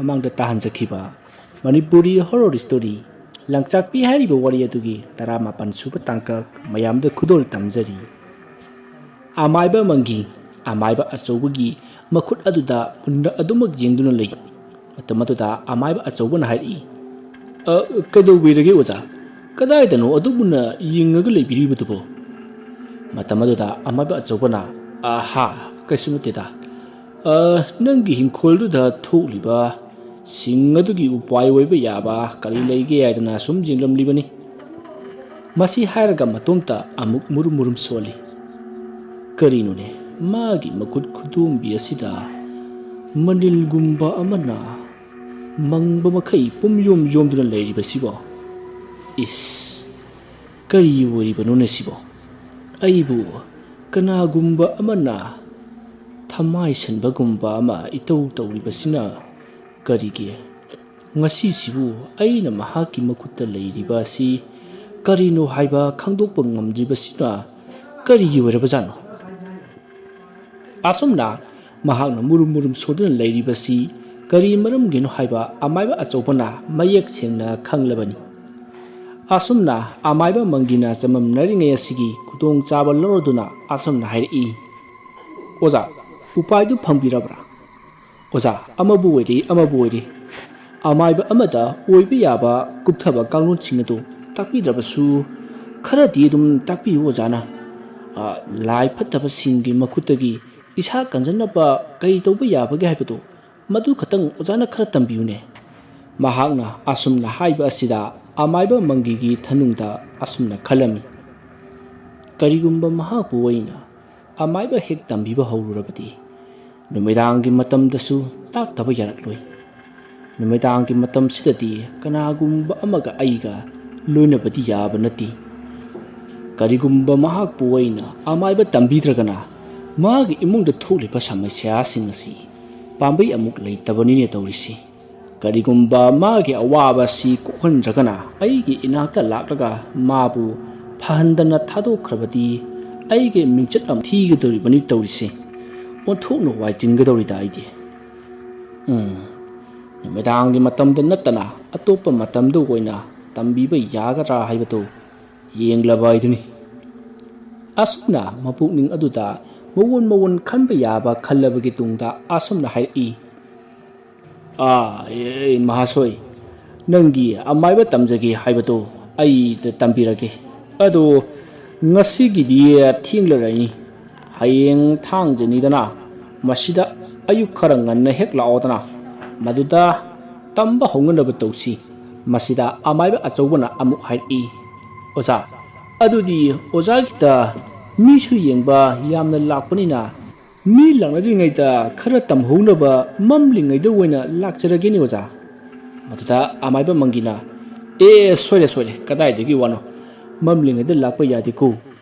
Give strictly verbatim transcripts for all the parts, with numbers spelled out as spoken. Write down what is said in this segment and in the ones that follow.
ꯃꯃꯥꯡꯗ ꯇꯥꯍꯟꯖꯈꯤꯕ Manipuri horror story ꯂꯪꯆꯥꯛꯄꯤ ꯍꯥꯏꯔꯤꯕ ꯋꯥꯔꯤ ꯑꯗꯨꯒꯤ ꯇꯔꯥꯃꯥꯄꯟ ꯁꯨꯕ ꯇꯥꯡꯀꯛ ꯃꯌꯥꯝꯗ ꯈꯨꯗꯣꯜ ꯇꯝꯖꯔꯤ꯫ ꯑꯃꯥꯏꯕ ꯃꯪꯒꯤ ꯑꯃꯥꯏꯕ ꯑꯆꯧꯕꯒꯤ ꯃꯈꯨꯠ ꯑꯗꯨꯗ ꯃꯨꯟꯅ ꯑꯗꯨꯃꯛ ꯌꯦꯡꯗꯨꯅ ꯂꯩ꯫ ꯃꯇꯝ ꯑꯗꯨꯗ ꯑꯃꯥꯏꯕ ꯑꯆꯧꯕꯅ ꯍꯥꯏꯔꯛꯏ, "ꯑ, ꯀꯩꯗꯧꯕꯤꯔꯒꯦ ꯑꯣꯖꯥ? ꯀꯗꯥꯏꯗꯅꯣ ꯑꯗꯨꯛ ꯃꯨꯟꯅ ꯌꯦꯡꯉꯒ ꯂꯩꯕꯤꯔꯤꯕꯗꯨꯕꯣ?" ꯃꯇꯝ ꯑꯗꯨꯗ ꯑꯃꯥꯏꯕ ꯑꯆꯧꯕꯅ, "ꯑꯍꯥ, ꯀꯩꯁꯨ ꯅꯠꯇꯦꯗ꯫ ꯑ, ꯅꯪꯒꯤ ꯍꯤꯡꯈꯣꯜꯗꯨꯗ ꯊꯣꯛꯂꯤꯕ ꯁꯤꯡ ꯑꯗꯨꯒꯤ ꯎꯄꯥꯏ ꯑꯣꯏꯕ ꯌꯥꯕ ꯀꯔꯤ ꯂꯩꯒꯦ ꯍꯥꯏꯗꯅ ꯁꯨꯝ ꯌꯦꯡꯂꯝꯂꯤꯕꯅꯤ꯫" ꯃꯁꯤ ꯍꯥꯏꯔꯒ ꯃꯇꯣꯝꯇ ꯑꯃꯨꯛ ꯃꯨꯔꯨꯝ ꯃꯨꯔꯨꯝ ꯁꯣꯜꯂꯤ꯫ ꯀꯔꯤꯅꯣꯅꯦ, ꯃꯥꯒꯤ ꯃꯈꯨꯠ ꯈꯨꯗꯣꯝꯕꯤ ꯑꯁꯤꯗ ꯃꯅꯤꯜꯒꯨꯝꯕ ꯑꯃꯅ ꯃꯪꯕ ꯃꯈꯩ ꯄꯨꯝꯌꯣꯝ ꯌꯣꯝꯗꯨꯅ ꯂꯩꯔꯤꯕꯁꯤꯕꯣ? ꯏꯁ, ꯀꯔꯤ ꯑꯣꯏꯔꯤꯕꯅꯣꯅꯦ ꯁꯤꯕꯣ? ꯑꯩꯕꯨ ꯀꯅꯥꯒꯨꯝꯕ ꯑꯃꯅ ꯊꯃꯥꯏꯁꯟꯕꯒꯨꯝꯕ ꯑꯃ ꯏꯇꯧ ꯇꯧꯔꯤꯕꯁꯤꯅ ꯀꯔꯤꯒꯤ? ꯉꯁꯤꯁꯤꯕꯨ ꯑꯩꯅ ꯃꯍꯥꯛꯀꯤ ꯃꯈꯨꯠꯇ ꯂꯩꯔꯤꯕ ꯑꯁꯤ ꯀꯔꯤꯅꯣ ꯍꯥꯏꯕ ꯈꯪꯗꯣꯛꯄ ꯉꯝꯗ꯭ꯔꯤꯕꯁꯤꯅ ꯀꯔꯤꯒꯤ ꯑꯣꯏꯔꯕꯖꯥꯠꯅꯣ? ꯑꯁꯨꯝꯅ ꯃꯍꯥꯛꯅ ꯃꯨꯔꯨꯝ ꯃꯨꯔꯨꯝ ꯁꯣꯟꯗꯨꯅ ꯂꯩꯔꯤꯕꯁꯤ ꯀꯔꯤ ꯃꯔꯝꯒꯤꯅꯣ ꯍꯥꯏꯕ ꯑꯃꯥꯏꯕ ꯑꯆꯧꯕꯅ ꯃꯌꯦꯛ ꯁꯦꯡꯅ ꯈꯪꯂꯕꯅꯤ꯫ ꯑꯁꯨꯝꯅ ꯑꯃꯥꯏꯕ ꯃꯪꯒꯤꯅ ꯆꯃꯝꯅꯔꯤꯉꯩ ꯑꯁꯤꯒꯤ ꯈꯨꯗꯣꯡꯆꯥꯕ ꯂꯧꯔꯗꯨꯅ ꯑꯁꯨꯝꯅ ꯍꯥꯏꯔꯛꯏ, "ꯑꯣꯖꯥ, ꯎꯄꯥꯏꯗꯨ ꯐꯪꯕꯤꯔꯕ꯭ꯔꯥ? ꯑꯣꯖꯥ, ꯑꯃꯕꯨ ꯑꯣꯏꯔꯦ, ꯑꯃꯕꯨ ꯑꯣꯏꯔꯦ꯫ ꯑꯃꯥꯏꯕ ꯑꯃꯗ ꯑꯣꯏꯕ ꯌꯥꯕ ꯀꯨꯞꯊꯕ ꯀꯥꯡꯂꯣꯟꯁꯤꯡ ꯑꯗꯨ ꯇꯥꯛꯄꯤꯗ꯭ꯔꯕꯁꯨ ꯈꯔꯗꯤ ꯑꯗꯨꯝ ꯇꯥꯛꯄꯤꯌꯨ ꯑꯣꯖꯥꯅ꯫ ꯑ, ꯂꯥꯏ ꯐꯠꯇꯕꯁꯤꯡꯒꯤ ꯃꯈꯨꯠꯇꯒꯤ ꯏꯁꯥ ꯀꯟꯖꯅꯕ ꯀꯔꯤ ꯇꯧꯕ ꯌꯥꯕꯒꯦ ꯍꯥꯏꯕꯗꯨ ꯃꯗꯨ ꯈꯛꯇꯪ ꯑꯣꯖꯥꯅ ꯈꯔ ꯇꯝꯕꯤꯌꯨꯅꯦ꯫" ꯃꯍꯥꯛꯅ ꯑꯁꯨꯝꯅ ꯍꯥꯏꯕ ꯑꯁꯤꯗ ꯑꯃꯥꯏꯕ ꯃꯪꯒꯤꯒꯤ ꯊꯅꯨꯡꯗ ꯑꯁꯨꯝꯅ ꯈꯜꯂꯝꯃꯤ, "ꯀꯔꯤꯒꯨꯝꯕ ꯃꯍꯥꯛꯄꯨ ꯑꯩꯅ ꯑꯃꯥꯏꯕ ꯍꯦꯛ ꯇꯝꯕꯤꯕ ꯍꯧꯔꯨꯔꯕꯗꯤ ꯅꯨꯃꯤꯗꯥꯡꯒꯤ ꯃꯇꯝꯗꯁꯨ ꯇꯥꯛꯇꯕ ꯌꯥꯔꯛꯂꯣꯏ꯫ ꯅꯨꯃꯤꯗꯥꯡꯒꯤ ꯃꯇꯝꯁꯤꯗꯗꯤ ꯀꯅꯥꯒꯨꯝꯕ ꯑꯃꯒ ꯑꯩꯒ ꯂꯣꯏꯅꯕꯗꯤ ꯌꯥꯕ ꯅꯠꯇꯦ꯫ ꯀꯔꯤꯒꯨꯝꯕ ꯃꯍꯥꯛꯄꯨ ꯑꯩꯅ ꯑꯃꯥꯏꯕ ꯇꯝꯕꯤꯗ꯭ꯔꯒꯅ ꯃꯥꯒꯤ ꯏꯃꯨꯡꯗ ꯊꯣꯛꯂꯤꯕ ꯁꯃꯁ꯭ꯌꯥꯁꯤꯡ ꯑꯁꯤ ꯄꯥꯝꯕꯩ ꯑꯃꯨꯛ ꯂꯩꯇꯕꯅꯤꯅꯦ ꯇꯧꯔꯤꯁꯤ꯫ ꯀꯔꯤꯒꯨꯝꯕ ꯃꯥꯒꯤ ꯑꯋꯥꯕ ꯑꯁꯤ ꯀꯣꯛꯍꯟꯗ꯭ꯔꯒꯅ ꯑꯩꯒꯤ ꯏꯅꯥꯛꯇ ꯂꯥꯛꯂꯒ ꯃꯥꯕꯨ ꯐꯍꯟꯗꯅ ꯊꯥꯗꯣꯛꯈ꯭ꯔꯕꯗꯤ ꯑꯩꯒꯤ ꯃꯤꯡꯆꯠ ꯑꯃ ꯊꯤꯒꯗꯧꯔꯤꯕꯅꯤ ꯇꯧꯔꯤꯁꯦ꯫ ꯑꯣꯟꯊꯣꯛꯅ ꯋꯥꯏ ꯆꯤꯟꯒꯗꯧꯔꯤꯗ ꯑꯩꯗꯤ꯫ ꯎꯝ, ꯅꯨꯃꯤꯗꯥꯡꯒꯤ ꯃꯇꯝꯗ ꯅꯠꯇꯅ ꯑꯇꯣꯞꯄ ꯃꯇꯝꯗ ꯑꯣꯏꯅ ꯇꯝꯕꯤꯕ ꯌꯥꯒꯗ꯭ꯔꯥ ꯍꯥꯏꯕꯗꯨ ꯌꯦꯡꯂꯕ ꯍꯥꯏꯗꯨꯅꯤ꯫ ꯑꯁꯨꯝꯅ ꯃꯄꯨꯛꯅꯤꯡ ꯑꯗꯨꯗ ꯃꯑꯣꯟ ꯃꯑꯣꯟ ꯈꯟꯕ ꯌꯥꯕ ꯈꯜꯂꯕꯒꯤ ꯇꯨꯡꯗ ꯑꯁꯨꯝꯅ ꯍꯥꯏꯔꯛꯏ, "ꯑꯥ, ꯑꯦ, ꯃꯍꯥꯁꯣꯏ, ꯅꯪꯒꯤ ꯑꯃꯥꯏꯕ ꯇꯝꯖꯒꯦ ꯍꯥꯏꯕꯗꯨ ꯑꯩꯗ ꯇꯝꯕꯤꯔꯒꯦ꯫ ꯑꯗꯨ ꯉꯁꯤꯒꯤꯗꯤ ꯊꯦꯡꯂꯔꯅꯤ꯫ ꯍꯌꯦꯡ ꯊꯥꯡꯖꯅꯤꯗꯅ, ꯃꯁꯤꯗ ꯑꯌꯨꯛ ꯈꯔ ꯉꯟꯅ ꯍꯦꯛ ꯂꯥꯛꯑꯣꯗꯅ꯫ ꯃꯗꯨꯗ ꯇꯝꯕ ꯍꯧꯅꯅꯕ ꯇꯧꯁꯤ꯫" ꯃꯁꯤꯗ ꯑꯃꯥꯏꯕ ꯑꯆꯧꯕꯅ ꯑꯃꯨꯛ ꯍꯥꯏꯔꯛꯏ, "ꯑꯣꯖꯥ, ꯑꯗꯨꯗꯤ ꯑꯣꯖꯥꯒꯤꯗ ꯃꯤꯁꯨ ꯌꯦꯡꯕ ꯌꯥꯝꯅ ꯂꯥꯛꯄꯅꯤꯅ, ꯃꯤ ꯂꯥꯛꯅꯗ꯭ꯔꯤꯉꯩꯗ ꯈꯔ ꯇꯝꯍꯧꯅꯕ ꯃꯝꯂꯤꯉꯩꯗ ꯑꯣꯏꯅ ꯂꯥꯛꯆꯔꯒꯦꯅꯦ ꯑꯣꯖꯥ꯫" ꯃꯗꯨꯗ ꯑꯃꯥꯏꯕ ꯃꯪꯒꯤꯅ, "ꯑꯦ, ꯁꯣꯏꯔꯦ, ꯁꯣꯏꯔꯦ, ꯀꯗꯥꯏꯗꯒꯤ ꯋꯥꯅꯣ? ꯃꯝꯂꯤꯉꯩꯗ ꯂꯥꯛꯄ ꯌꯥꯗꯦꯀꯣ꯫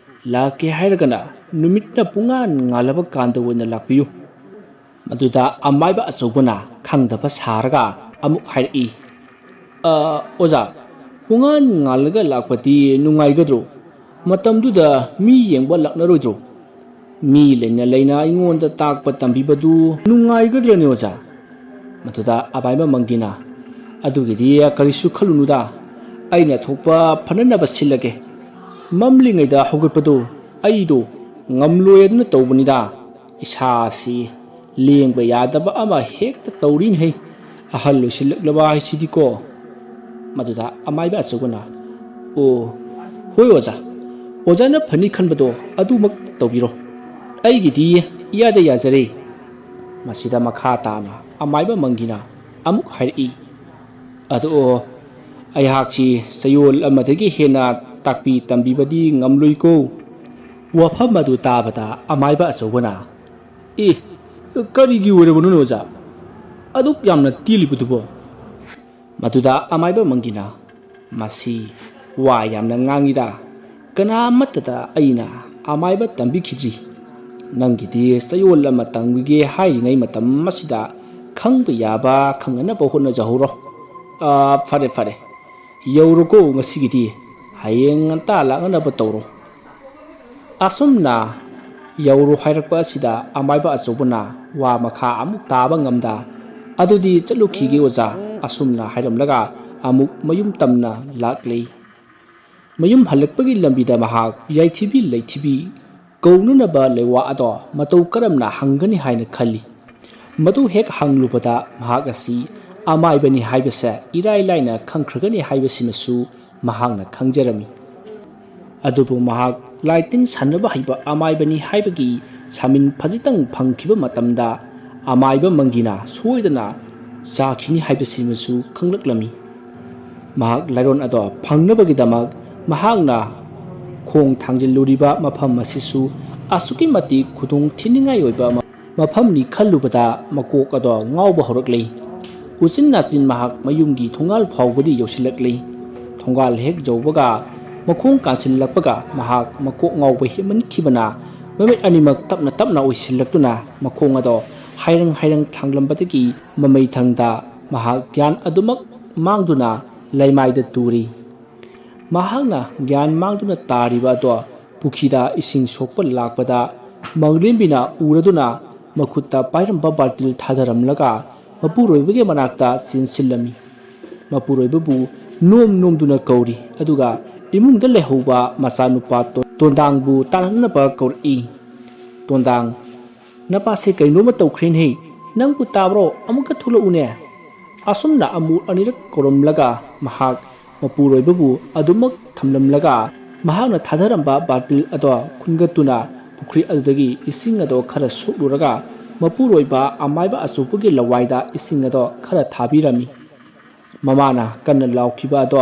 ꯂꯥꯛꯀꯦ ꯍꯥꯏꯔꯒꯅ ꯅꯨꯃꯤꯠꯅ ꯄꯨꯡꯉꯥꯟ ꯉꯥꯜꯂꯕ ꯀꯥꯟꯗ ꯑꯣꯏꯅ ꯂꯥꯛꯄꯤꯌꯨ꯫" ꯃꯗꯨꯗ ꯑꯃꯥꯏꯕ ꯑꯆꯧꯕꯅ ꯈꯪꯗꯕ ꯁꯥꯔꯒ ꯑꯃꯨꯛ ꯍꯥꯏꯔꯛꯏ, "ꯑ, ꯑꯣꯖꯥ, ꯄꯨꯡꯉꯥꯟ ꯉꯥꯜꯂꯒ ꯂꯥꯛꯄꯗꯤ ꯅꯨꯡꯉꯥꯏꯒꯗ꯭ꯔꯣ? ꯃꯇꯝꯗꯨꯗ ꯃꯤ ꯌꯦꯡꯕ ꯂꯥꯛꯅꯔꯣꯏꯗ꯭ꯔꯣ? ꯃꯤ ꯂꯩꯅ ꯂꯩꯅ ꯑꯩꯉꯣꯟꯗ ꯇꯥꯛꯄ ꯇꯝꯕꯤꯕꯗꯨ ꯅꯨꯡꯉꯥꯏꯒꯗ꯭ꯔꯅꯦ ꯑꯣꯖꯥ?" ꯃꯗꯨꯗ ꯑꯃꯥꯏꯕ ꯃꯪꯒꯤꯅ, "ꯑꯗꯨꯒꯤꯗꯤ ꯀꯔꯤꯁꯨ ꯈꯜꯂꯨꯅꯨꯗ, ꯑꯩꯅ ꯊꯣꯛꯄ ꯐꯅꯅꯕ ꯁꯤꯜꯂꯒꯦ꯫ ꯃꯝꯂꯤꯉꯩꯗ ꯍꯧꯒꯠꯄꯗꯨ ꯑꯩꯗꯣ ꯉꯝꯂꯣꯏ ꯑꯗꯨꯅ ꯇꯧꯕꯅꯤꯗ꯫ ꯏꯁꯥꯁꯤ ꯂꯦꯡꯕ ꯌꯥꯗꯕ ꯑꯃ ꯍꯦꯛꯇ ꯇꯧꯔꯤꯅꯦꯍꯦ꯫ ꯑꯍꯜ ꯑꯣꯏꯁꯤꯜꯂꯛꯂꯕ ꯍꯥꯏꯁꯤꯗꯤꯀꯣ꯫" ꯃꯗꯨꯗ ꯑꯃꯥꯏꯕ ꯑꯆꯧꯕꯅ, "ꯑꯣ, ꯍꯣꯏ ꯑꯣꯖꯥ, ꯑꯣꯖꯥꯅ ꯐꯅꯤ ꯈꯟꯕꯗꯣ ꯑꯗꯨꯃꯛ ꯇꯧꯕꯤꯔꯣ꯫ ꯑꯩꯒꯤꯗꯤ ꯏꯌꯥꯗ ꯌꯥꯖꯔꯦ꯫" ꯃꯁꯤꯗ ꯃꯈꯥ ꯇꯥꯅ ꯑꯃꯥꯏꯕ ꯃꯪꯒꯤꯅ ꯑꯃꯨꯛ ꯍꯥꯏꯔꯛꯏ, "ꯑꯗꯣ ꯑꯩꯍꯥꯛꯁꯤ ꯆꯌꯣꯜ ꯑꯃꯗꯒꯤ ꯍꯦꯟꯅ ꯇꯥꯛꯄꯤ ꯇꯝꯕꯤꯕꯗꯤ ꯉꯝꯂꯣꯏꯀꯣ꯫" ꯋꯥꯐꯝ ꯑꯗꯨ ꯇꯥꯕꯗ ꯑꯃꯥꯏꯕ ꯑꯆꯧꯕꯅ, "ꯑꯦ, ꯀꯔꯤꯒꯤ ꯑꯣꯏꯔꯕꯅꯣꯅꯦ ꯑꯣꯖꯥ? ꯑꯗꯨꯛ ꯌꯥꯝꯅ ꯇꯦꯜꯂꯤꯕꯗꯨꯕꯣ?" ꯃꯗꯨꯗ ꯑꯃꯥꯏꯕ ꯃꯪꯒꯤꯅ, "ꯃꯁꯤ ꯋꯥ ꯌꯥꯝꯅ ꯉꯥꯡꯉꯤꯗ, ꯀꯅꯥ ꯑꯃꯠꯇꯗ ꯑꯩꯅ ꯑꯃꯥꯏꯕ ꯇꯝꯕꯤꯈꯤꯗ꯭ꯔꯤ꯫ ꯅꯪꯒꯤꯗꯤ ꯆꯌꯣꯜ ꯑꯃ ꯇꯝꯕꯤꯒꯦ ꯍꯥꯏꯔꯤꯉꯩ ꯃꯇꯝ ꯑꯁꯤꯗ ꯈꯪꯕ ꯌꯥꯕ ꯈꯪꯅꯅꯕ ꯍꯣꯠꯅꯖꯍꯧꯔꯣ꯫ ꯑ, ꯐꯔꯦ, ꯐꯔꯦ, ꯌꯧꯔꯣꯀꯣ ꯉꯁꯤꯒꯤꯗꯤ, ꯍꯌꯦꯡ ꯉꯟꯇꯥ ꯂꯥꯛꯅꯅꯕ ꯇꯧꯔꯣ꯫" ꯑꯁꯨꯝꯅ ꯌꯧꯔꯣ ꯍꯥꯏꯔꯛꯄ ꯑꯁꯤꯗ ꯑꯃꯥꯏꯕ ꯑꯆꯧꯕꯅ ꯋꯥ ꯃꯈꯥ ꯑꯃꯨꯛ ꯇꯥꯕ ꯉꯝꯗ "ꯑꯗꯨꯗꯤ ꯆꯠꯂꯨꯈꯤꯒꯦ ꯑꯣꯖꯥ," ꯑꯁꯨꯝꯅ ꯍꯥꯏꯔꯝꯂꯒ ꯑꯃꯨꯛ ꯃꯌꯨꯝ ꯇꯝꯅ ꯂꯥꯛꯂꯤ꯫ ꯃꯌꯨꯝ ꯍꯜꯂꯛꯄꯒꯤ ꯂꯝꯕꯤꯗ ꯃꯍꯥꯛ ꯌꯥꯏꯊꯤꯕꯤ ꯂꯩꯊꯤꯕꯤ ꯀꯧꯅꯅꯕ ꯂꯩꯋꯥ ꯑꯗꯣ ꯃꯇꯧ ꯀꯔꯝꯅ ꯍꯪꯒꯅꯤ ꯍꯥꯏꯅ ꯈꯜꯂꯤ꯫ ꯃꯗꯨ ꯍꯦꯛ ꯍꯪꯂꯨꯕꯗ ꯃꯍꯥꯛ ꯑꯁꯤ ꯑꯃꯥꯏꯕꯅꯤ ꯍꯥꯏꯕꯁꯦ ꯏꯔꯥꯏ ꯂꯥꯏꯅ ꯈꯪꯈ꯭ꯔꯒꯅꯤ ꯍꯥꯏꯕꯁꯤꯃꯁꯨ ꯃꯍꯥꯛꯅ ꯈꯪꯖꯔꯝꯃꯤ꯫ ꯑꯗꯨꯕꯨ ꯃꯍꯥꯛ ꯂꯥꯏꯇꯤꯟ ꯁꯥꯟꯅꯕ ꯍꯩꯕ ꯑꯃꯥꯏꯕꯅꯤ ꯍꯥꯏꯕꯒꯤ ꯁꯥꯃꯤꯟ ꯐꯖꯤꯇꯪ ꯐꯪꯈꯤꯕ ꯃꯇꯝꯗ, ꯑꯃꯥꯏꯕ ꯃꯪꯒꯤꯅ ꯁꯣꯏꯗꯅ ꯆꯥꯈꯤꯅꯤ ꯍꯥꯏꯕꯁꯤꯃꯁꯨ ꯈꯪꯂꯛꯂꯝꯃꯤ꯫ ꯃꯍꯥꯛ ꯂꯥꯏꯔꯣꯟ ꯑꯗꯣ ꯐꯪꯅꯕꯒꯤꯗꯃꯛ ꯃꯍꯥꯛꯅ ꯈꯣꯡ ꯊꯥꯡꯖꯤꯜꯂꯨꯔꯤꯕ ꯃꯐꯝ ꯑꯁꯤꯁꯨ ꯑꯁꯨꯛꯀꯤ ꯃꯇꯤꯛ ꯈꯨꯗꯣꯡ ꯊꯤꯅꯤꯡꯉꯥꯏ ꯑꯣꯏꯕ ꯑꯃ ꯃꯐꯝꯅꯤ ꯈꯜꯂꯨꯕꯗ ꯃꯀꯣꯛ ꯑꯗꯣ ꯉꯥꯎꯕ ꯍꯧꯔꯛꯂꯤ꯫ ꯎꯆꯤꯟ ꯅꯥꯆꯤꯟ ꯃꯍꯥꯛ ꯃꯌꯨꯝꯒꯤ ꯊꯣꯡꯒꯥꯜ ꯐꯥꯎꯕꯗꯤ ꯌꯧꯁꯤꯜꯂꯛꯂꯤ꯫ ꯊꯣꯡꯒꯥꯜ ꯍꯦꯛ ꯌꯧꯕꯒ, ꯃꯈꯣꯡ ꯀꯥꯟꯁꯤꯜꯂꯛꯄꯒ ꯃꯍꯥꯛ ꯃꯀꯣꯛ ꯉꯥꯎꯕ ꯍꯦꯟꯃꯟꯈꯤꯕꯅ ꯃꯃꯤꯠ ꯑꯅꯤꯃꯛ ꯇꯞꯅ ꯇꯞꯅ ꯎꯏꯁꯤꯜꯂꯛꯇꯨꯅ ꯃꯈꯣꯡ ꯑꯗꯣ ꯍꯥꯏꯔꯪ ꯍꯥꯏꯔꯪ ꯊꯥꯡꯂꯝꯕꯗꯒꯤ ꯃꯃꯩ ꯊꯪꯗ ꯃꯍꯥꯛ ꯒ꯭ꯌꯥꯟ ꯑꯗꯨꯃꯛ ꯃꯥꯡꯗꯨꯅ ꯂꯩꯃꯥꯏꯗ ꯇꯨꯔꯤ꯫ ꯃꯍꯥꯛꯅ ꯒ꯭ꯌꯥꯟ ꯃꯥꯡꯗꯨꯅ ꯇꯥꯔꯤꯕ ꯑꯗꯣ ꯄꯨꯈ꯭ꯔꯤꯗ ꯏꯁꯤꯡ ꯁꯣꯛꯄ ꯂꯥꯛꯄꯗ ꯃꯪꯂꯦꯝꯕꯤꯅ ꯎꯔꯗꯨꯅ ꯃꯈꯨꯠꯇ ꯄꯥꯏꯔꯝꯕ ꯕꯥꯜꯇꯤꯜ ꯊꯥꯗꯔꯝꯂꯒ ꯃꯄꯨꯔꯣꯏꯕꯒꯤ ꯃꯅꯥꯛꯇ ꯆꯦꯟꯁꯤꯜꯂꯝꯃꯤ꯫ ꯃꯄꯨꯔꯣꯏꯕꯕꯨ ꯅꯣꯝ ꯅꯣꯝꯗꯨꯅ ꯀꯧꯔꯤ, ꯑꯗꯨꯒ ꯏꯃꯨꯡꯗ ꯂꯩꯍꯧꯕ ꯃꯆꯥꯅꯨꯄꯥ ꯇꯣ-, ꯇꯣꯟꯗꯥꯡꯕꯨ ꯇꯥꯟꯅꯅꯕ ꯀꯧꯔꯛꯏ꯫ "ꯇꯣꯟꯗꯥꯡ, ꯅꯄꯥꯁꯦ ꯀꯩꯅꯣꯝꯃ ꯇꯧꯈ꯭ꯔꯦꯅꯦꯍꯦ, ꯅꯪꯕꯨ ꯇꯥꯕ꯭ꯔꯣ? ꯑꯃꯨꯛꯀ ꯊꯣꯛꯂꯛꯎꯅꯦ!" ꯑꯁꯨꯝꯅ ꯑꯃꯨꯛ ꯑꯅꯤꯔꯛ ꯀꯧꯔꯝꯂꯒ ꯃꯍꯥꯛ ꯃꯄꯨꯔꯣꯏꯕꯕꯨ ꯑꯗꯨꯃꯛ ꯊꯝꯂꯝꯂꯒ ꯃꯍꯥꯛꯅ ꯊꯥꯗꯔꯝꯕ ꯕꯥꯜꯇꯤꯜ ꯑꯗꯣ ꯈꯨꯟꯒꯠꯇꯨꯅ ꯄꯨꯈ꯭ꯔꯤ ꯑꯗꯨꯗꯒꯤ ꯏꯁꯤꯡ ꯑꯗꯣ ꯈꯔ ꯁꯣꯛꯂꯨꯔꯒ ꯃꯄꯨꯔꯣꯏꯕ ꯑꯃꯥꯏꯕ ꯑꯆꯧꯕꯒꯤ ꯂꯋꯥꯏꯗ ꯏꯁꯤꯡ ꯑꯗꯣ ꯈꯔ ꯊꯥꯕꯤꯔꯝꯃꯤ꯫ ꯃꯃꯥꯅ ꯀꯟꯅ ꯂꯥꯎꯈꯤꯕ ꯑꯗꯣ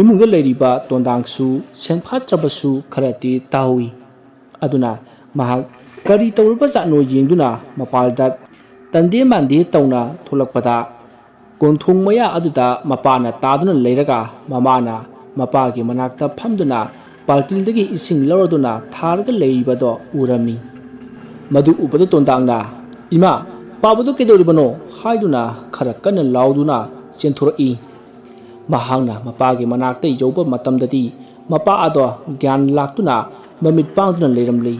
ꯏꯃꯨꯡꯗ ꯂꯩꯔꯤꯕ ꯇꯣꯟꯗꯥꯡꯁꯨ ꯁꯦꯟꯐꯥꯠꯇ꯭ꯔꯕꯁꯨ ꯈꯔꯗꯤ ꯇꯥꯍꯧꯏ꯫ ꯑꯗꯨꯅ ꯃꯍꯥꯛ ꯀꯔꯤ ꯇꯧꯔꯕꯖꯥꯠꯅꯣ ꯌꯦꯡꯗꯨꯅ ꯃꯄꯥꯜꯗ ꯇꯟꯗꯦ ꯃꯥꯟꯗꯦ ꯇꯧꯅ ꯊꯣꯛꯂꯛꯄꯗ, ꯀꯣꯟꯊꯣꯡ ꯃꯌꯥ ꯑꯗꯨꯗ ꯃꯄꯥꯅ ꯇꯥꯗꯨꯅ ꯂꯩꯔꯒ ꯃꯃꯥꯅ ꯃꯄꯥꯒꯤ ꯃꯅꯥꯛꯇ ꯐꯝꯗꯨꯅ ꯕꯥꯜꯇꯤꯜꯗꯒꯤ ꯏꯁꯤꯡ ꯂꯧꯔꯗꯨꯅ ꯊꯥꯔꯒ ꯂꯩꯔꯤꯕꯗꯣ ꯎꯔꯝꯃꯤ꯫ ꯃꯗꯨ ꯎꯕꯗ ꯇꯣꯟꯗꯥꯡꯅ, "ꯏꯃꯥ, ꯄꯥꯕꯗꯨ ꯀꯩꯗꯧꯔꯤꯕꯅꯣ?" ꯍꯥꯏꯗꯨꯅ ꯈꯔ ꯀꯟꯅ ꯂꯥꯎꯗꯨꯅ ꯆꯦꯟꯊꯣꯔꯛꯏ꯫ ꯃꯍꯥꯛꯅ ꯃꯄꯥꯒꯤ ꯃꯅꯥꯛꯇ ꯌꯧꯕ ꯃꯇꯝꯗꯗꯤ ꯃꯄꯥ ꯑꯗꯣ ꯒ꯭ꯌꯥꯟ ꯂꯥꯛꯇꯨꯅ ꯃꯃꯤꯠ ꯄꯥꯡꯗꯨꯅ ꯂꯩꯔꯝꯂꯤ꯫